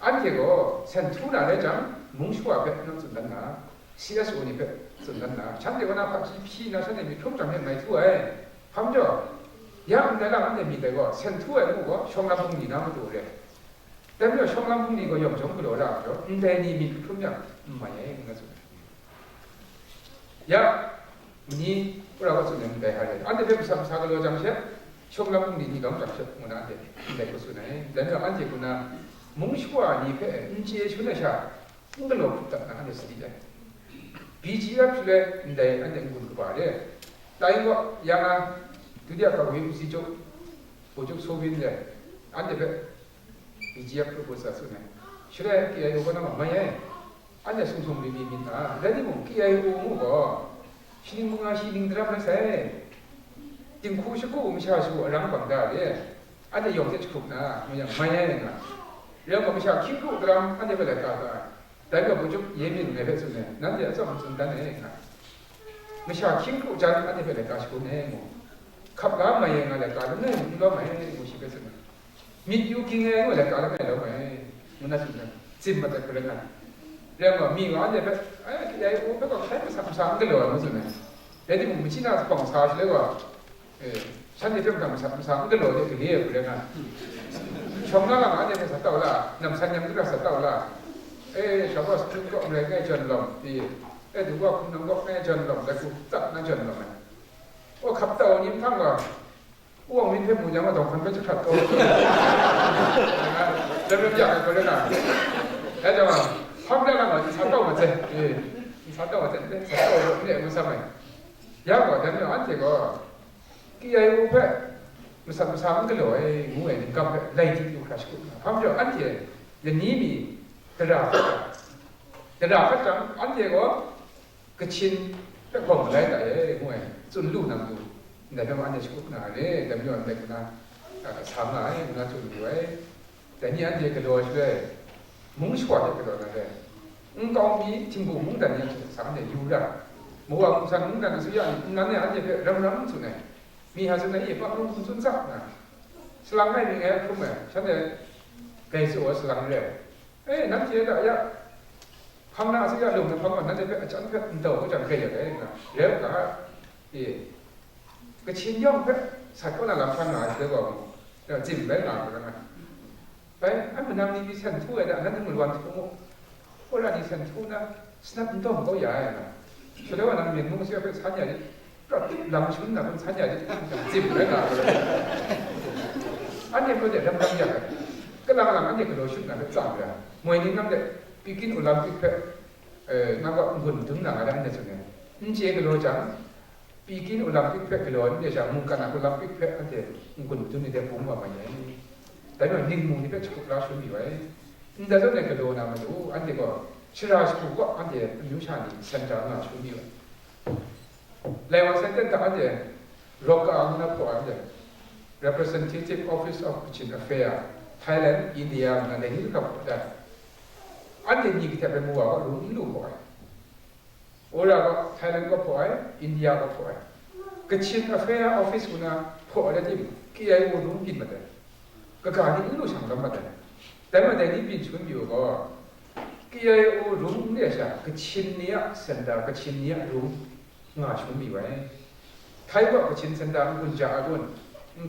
Anhte gaw sen htu na rai jang, mung shawa hpe naw tsun dan nga, C S O ni hpe tsun dan nga, shanhte kaw na hpaji hpyi na, shanhte myit hkrum jang hte mai htu ai. Hpa majaw, ya ndai lam anhte myit ai gaw, sen htu ai ngu gaw, shawng lam bungli na matu re. Dai majaw, shawng lam hpung ni gaw yawng jawng galaw ra ai majaw, ndai ni myit kahkrum yang, n mai ai, ngu na tsun ai. Ya, ni, wora wa tsun ai ndai hare, anhte hpe masa masa galaw jang she, shawng lam hpung ni ni lawm jang she, ngu na anhte ndai hku tsun ai. Dai majaw, anhte hku na, mung shawa ni hpe n chye shangun ai sha, n galaw hkrup dat na, anhte sadi ai. B G F shaloi ndai anhte n-gun kaba re. Tai gaw, yang a, dutiya hka wi usi chuk, Hpu chuk Sowin le, anhte hpe B G F proposal tsun ai. Shaloi K I O gaw nang mai ai. Anhte sung sung mi mi myit na, rai timung, K I O ngu gaw, shi ning manga shi ning daram rai sai. Dinghku shagu, masha shagu arang bang da re. Anhte yawng hte jahkrup na, ngu yang mai ai nga. Rai yang gaw, masha hkying kru daram anhte hpe laika ka ai. Dai gaw, Hpu chuk Ye Min ngai hpe tsun ai, nanhte atsawm tsun dan ai nga. Masha hkying kru jan anhte hpe laika shagun ai ngu. Hkap la mai ai nga laika langai n lawm ai ngu shi hpe tsun ai. Myit yu ging ai ngu laika langai lawm ai ngu na tsun ai. Tsim mat ai hku rai nga. Rai nga, mi wa anhte hpe, ai, K I O hpe gaw hkrai masa masa n galaw ai ngu tsun ai. Rai timung, machyi na zuphpawng sa shaloi gaw, Eh, shanhte hpe masa masa n galaw de gale ai hku rai nga. Shawng na lam anhte hpe sa tau la, nam san yang hkra sa tau la. Eh, sha gaw, Supreme Court marai ngai jawn lawm pyi, eh, du gaw, hkum nang gaw ngai jawn lawm, dai hku tsap na jawn lawm ai. O, hkap tau ni mahtang gaw, Wang Min hpe mu jang gaw, dawng hkan hpe jahkrat kau. Lam lam ya ai hku rai nga. Dai jang, hpang da lam gaw, sa tau ma sai. Eh, sa tau ma sai, sa tau ni ngu sam ai. Ya gaw, dai majaw anhte gaw, K I O hpe masa masa n galaw ai ngu ai ningkam hpe lai di lu hkra shagu nna, hpa majaw anhte lani mi dara hkat jang, dara hkat jang, anhte gaw Kachin hpe hkawm malai ta e ngu ai tsun lu nang lu, ndai hpe ma anhte shagu na re, dai majaw ndai hku na, a, sa nga ai, ngu na tsun lu ai. Dai ni anhte galaw ai shaloi, mung shawa hte galaw na re, nkau mi, htingbu mungdan ni a hte sa anhte yu ra, mawa mungsan mungdan asuya ni nnan e anhte hpe ram ram n tsun ai, mi ha tsun ai, e, pa hkrung hkrung tsun tsap na, salang ai mi ngai hkrum ai, shanhte gai tsaw ai salang re ai. E, nanhte da ya, hpang na asuya lung na hpang gaw, nanhte hpe ajan hpe ndau ai jang gai ya ai nga, re u ga, e, Kachin yawng hpe sat kaw na lam hkran nga ai shaloi gaw, tsim bai nga ai, bai, ai manang ni pyi sen htu ai da, nanhte malwan htu mu, wora ni sen htu na, sanat n dawm kau ya ai nga. Shaloi wa nang myen mung sha hpe san ya di, prat tip lang shun na kun san ya di, tsim bai nga ai. Anhte hpe de lam lam ya ai, kalang lang anhte galaw shut na hpe tsang ai, moi ni nang de Pekin Olympic hpe, eh, nang gaw n-gun dun na nga ai, anhte tsun ai. N chye galaw jang, Pekin Olympic hpe galaw ai ni sha, mungkan a Olympic hpe anhte n-gun dun ni de bung wa mai ai. Dai majaw, ningmung ni hpe jahkrup la shangun mayu ai. Ndai zawn e galaw na matu, anhte gaw shara shagu kaw anhte amyu sha ni center nga shangun mayu ai. Lai wa sai ten hta anhte Roka ngu na hpaw ai, anhte Representative Office of Kachin Affair, Thailand, India ngu na dai ni lahkap hpaw ai. Anhte ni kahtep ai mu wa kaw rung n lu hpaw ai. Wora gaw Thailand gaw hpaw ai, India gaw hpaw ai. Kachin Affair Office ngu na hpaw ai rai tim, K I O rung byin mat ai. Kaga ni n lu shang lam mat ai. Dai majaw dai ni byin shangun mayu gaw, K I O rung n re ai sha, Kachin ni a center, Kachin ni a rung nga shangun mayu ai. Htai gaw Kachin center n-gun ja ai kun,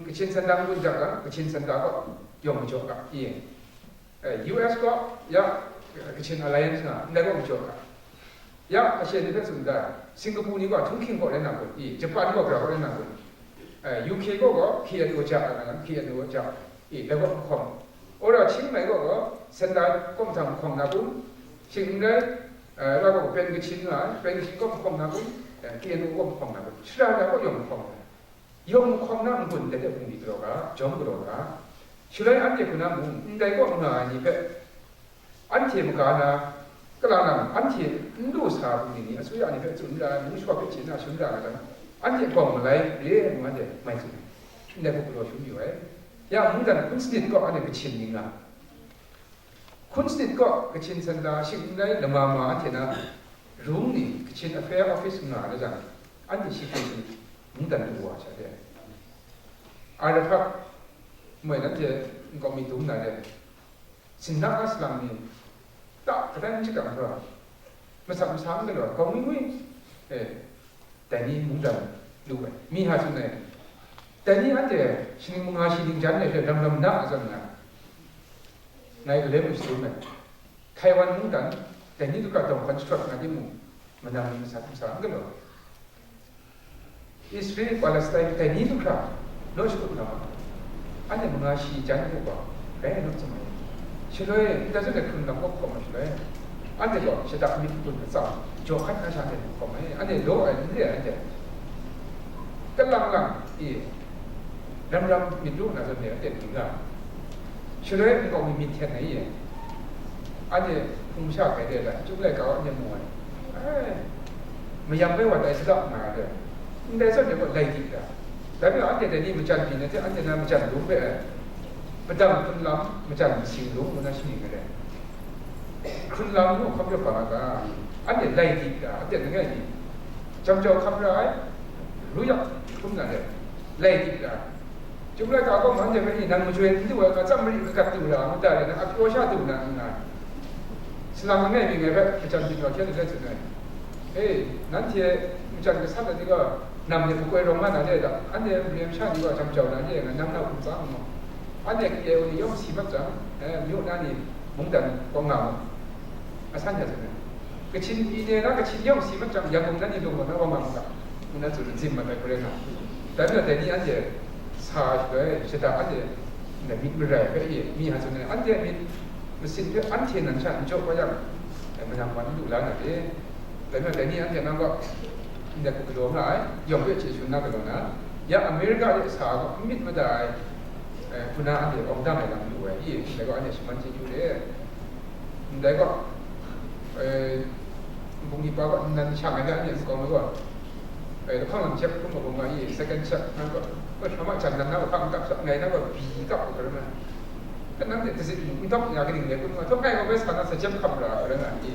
Kachin center n-gun ja ga, Kachin center gaw yawng majaw ga, i. Eh, U S gaw, ya, Kachin Alliance nga, ndai gaw majaw ga. Ya, Asia ni hpe tsun da, Singapore ni gaw Chungking kaw rai na kun, i, Japan gaw gara kaw rai na kun, eh, U K gaw gaw K N O ja ai, K N O ja, i, dai gaw n hkawm. Wora Chiang Mai gaw gaw, Sendai kaw mahtang n hkawm na kun, shing n rai, eh, ra gaw Pen Kachin nga ai, Pen Kachin kaw n hkawm na kun, eh, K N O kaw n hkawm na kun, shara da kaw yawng n hkawm ai. Yawng hkawm na n-gun dai hte bungli galaw ga, jawm galaw ga. Shaloi anhte hku na mung, ndai kaw nga ai ni hpe, anhte maga na, kalang nang, anhte n lu sa bungli ni, asuya ni hpe tsun ra ai, mung shawa hpe chye na shangun ra ai lam, anhte gawng malai re ai ngu anhte mai tsun ai. Ndai hku galaw shangun mayu ai. Ya, mungdan hkun sanit kaw anhte Kachin ni nga, hkun sanit kaw Kachin Sanda shing n rai lama ma anhte na rung ni Kachin Affair Office nga ai jang, anhte shi hkun sanit mungdan lu wa sha de. Arahak moi nanhte nkau mi dum na de, sinna a salang ni ta kadai n shakram hkra, masat masa n galaw ai, kau ngwi ngwi, eh, dai ni mungdan lu ai. Mi ha tsun ai, dai ni anhte shi ning manga shi ning jan ai hte ram ram na a zawn nga, Ngai galoi mung shadum ai. Taiwan mungdan, dai ni du hkra dawng hkan jahkrawt nga timung, manang ni masat masa n galaw. Israel, Palestine, dai ni du hkra, naw shakut nga ma. Anhte manga shi jan hte gaw, rai nga naw tsum ai. Shaloi, nta zawn ai hkrun lam kaw hkawm ai shaloi, anhte gaw shada myit hkun atsam, jaw hkan na sha anhte hkawm ai. Anhte law ai n re ai anhte. Kalang lang, i, ram ram myit ru na zawn e, anhte byin nga ai. Shaloi nkau mi myit hten ai e, anhte hpung sha hkai de lai, chyum laika wa anhte mu ai. Ai, mayam bai wa tai sadap nga ai de, ndai zawn de gaw lai di da. Dai majaw anhte dai ni majan byin ai hte, anhte na majan lung hpe ai, padang hkrun lam, majan masing lung ngu na shaning ai de. Hkrun lam nu hkawm jaw hpa nga ga, anhte lai di da, anhte langai mi, jam jau hkam ra ai, ru yak hkrum na de, lai di da. Chyum laika gaw, anhte hpe ni nang majoi n du ai, nga tsam mari magat du ra, ngu ta re, nang apyaw sha du na, nna, salang langai mi ngai hpe majan byin wa hkyen let tsun ai. E, nanhte majan gasat ai ni gaw, nam de makoi rawng nga na de ta? Anhte mare masha ni gaw jam jau na de, nga nang na hkum tsang mu. Anhte K I O ni yawng si mat jang, e, myu na ni mungdan kawng nga mu. Asan ya tsun ai. Kachin pyi ni na, Kachin yawng si mat jang, Yangon na ni lung gaw na wa nga mu ga, ngu na tsun, ntsim mat ai hkrai na. Dai majaw dai ni anhte sa ai shaloi, shada anhte myit marai hpe e, mi a tsun ai, anhte myit masin hpe anhte nan sha n jaw kau yang, e, manang wan n lu la na de. Dai majaw dai ni anhte nang gaw ndai hku galaw nga ai, yawng hpe chye shun na galaw na, ya America de sa gaw n myit mada ai, e, hku na anhte awng dang ai lam lu ai, i, ndai gaw anhte shaman chyeju de. Ndai gaw, e, nbung ni pa gaw nnan shang ai na, anhte nkau mi gaw, e, lahkawng lam shep hkrum ai gaw nga i, second shep nang gaw, gaw hkam a jan nan na gaw hkam kap shep ngai na gaw bi kap ai hkrum ai. Kanang de tazit mu, n dawk ya kaning de kun nga, htaw ngai gaw bai sa na sa jep hkam ra ai hkrum nga i,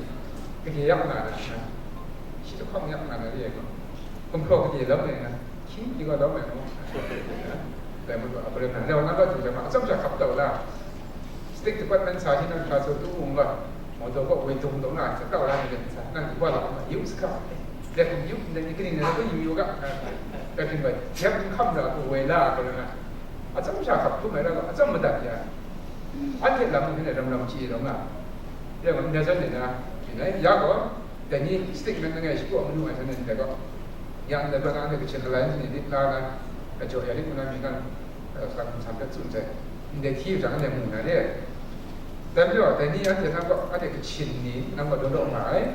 gade yak nga na, shi lahkawng yak nga na re ai gaw, gumhpraw gade lam ai na, hkying pyi gaw lam ai gaw, dai mung gaw a hkrum nga, leu na gaw du jang ma, atsam sha hkap tau la. State Department sa shi nang hkra tsun tu mung gaw, mawtaw kaw woi dung dung na, sa tau la ni sa, nang di wa la ma, yu sa ga, dai hkum yu, ndai ni kaning na, ko yu yu ga, dai hkum bai, yap n hkam ra, ko woi la, ko na, atsam sha hkap hkrum ai ra, atsam madat ya, anhte lam hpe ram ram chye rawng nga, rai wa, ndai zawn ni na, byin ai, ya gaw, dai ni statement langai shapraw manu ai hte nan dai gaw, ya ndai gaw, nang anhte Kachin Alliance ni lit la na, ajaw ya lit mu na mi nang, eh, sa hkum san hpe tsun sai, ndai hti yu jang, anhte mu na re. Dai majaw, dai ni anhte nang gaw, anhte Kachin ni nang gaw law law nga ai.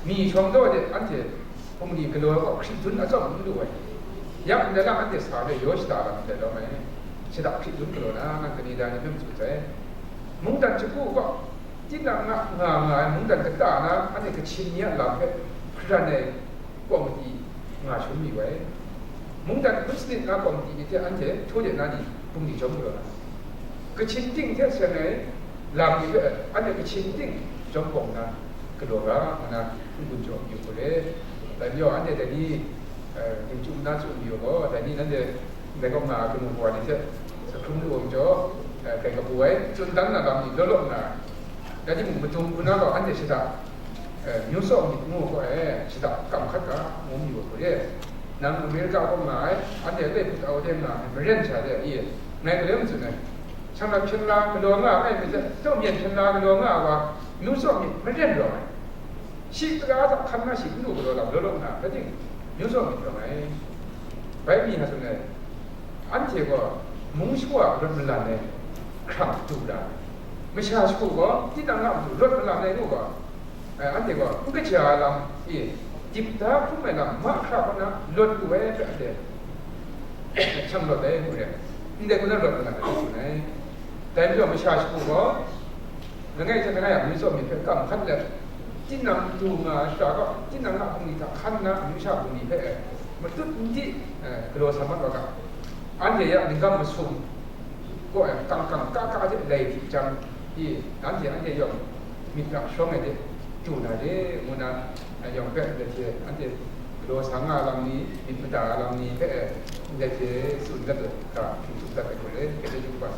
Mi shawng daw de anhte hpung ni galaw ai gaw hkrit dun atsawm n lu ai. Ya ndai lam anhte sa re yaw shada lam ndai lawm ai. Shada hkrit dun galaw na, nang Kanada ni hpe matsun sai. Mungdan shagu gaw, tinang a nga nga ai mungdan kata na, anhte Kachin ni a lam hpe hparan ai kawmiti nga shangun mi wai. Mungdan hpun sanit na kawmiti ni hte anhte htaw de na ni hpung ni jawm galaw na, Kachin ting hte seng ai lam ni hpe anhte Kachin ting jawm bawng na galaw ga, ngu na n-gun jaw yu hku re. Dai majaw, anhte dai ni, eh, ning chyum na tsun yu gaw, dai ni nanhte ndai kaw nga ai kanu kawa ni hte sa hkrum lu ai majaw, eh, dai kabu ai tsun dan na lam ni law law nna, rai timung, madung hku na gaw anhte shada, eh, myu tsaw myit ngu gaw, eh, shada kam hkat ga, ngu mayu ai hku re. Nang America kaw nga ai, anhte Leiput au de nga ai, maren sha de, i, ngai galoi matsun ai. Shanglawt hpyen la galaw nga ai, mi hte, Tawmyen hpyen la galaw nga ai wa, myu tsaw myit maren rawng ai. Shi kaga hta hkan na shi n lu galaw lam law law nna, rai ting, myu tsaw myit rawng ai. Bai mi a tsun ai, anhte gaw mung shawa rawt malan ai hkrang du ra ai. Masha shagu gaw, tinang a matu rawt malan ai nu gaw, eh, anhte gaw n kaja ai lam, e, dip da hkrum ai lam mahkra kaw na lawt lu ai hpe anhte shanglawt ai, ngu re, ndai hku na lawt malan ai tsun ai. Dai majaw, masha shagu gaw, langai hte langai a myu tsaw myit hpe kam hkat let, tinang du nga ai shara gaw, tinang a hpung ni hta hkan nna, amyu sha hpung ni hpe matut n di, eh, galaw sa mat wa ga. Anhte ya ninggam masum kaw ai kang kang ka ka hte lai di jang, i, nanhte anhte yawng myit ra shawng ai de du na de, ngu na, eh, yawng hpe ndai hte anhte galaw sa nga ai lam ni, myit mada ai lam ni hpe, eh, ndai hte tsun dat ai ga, hpyi tsun dat ai hku re, kade yu ga.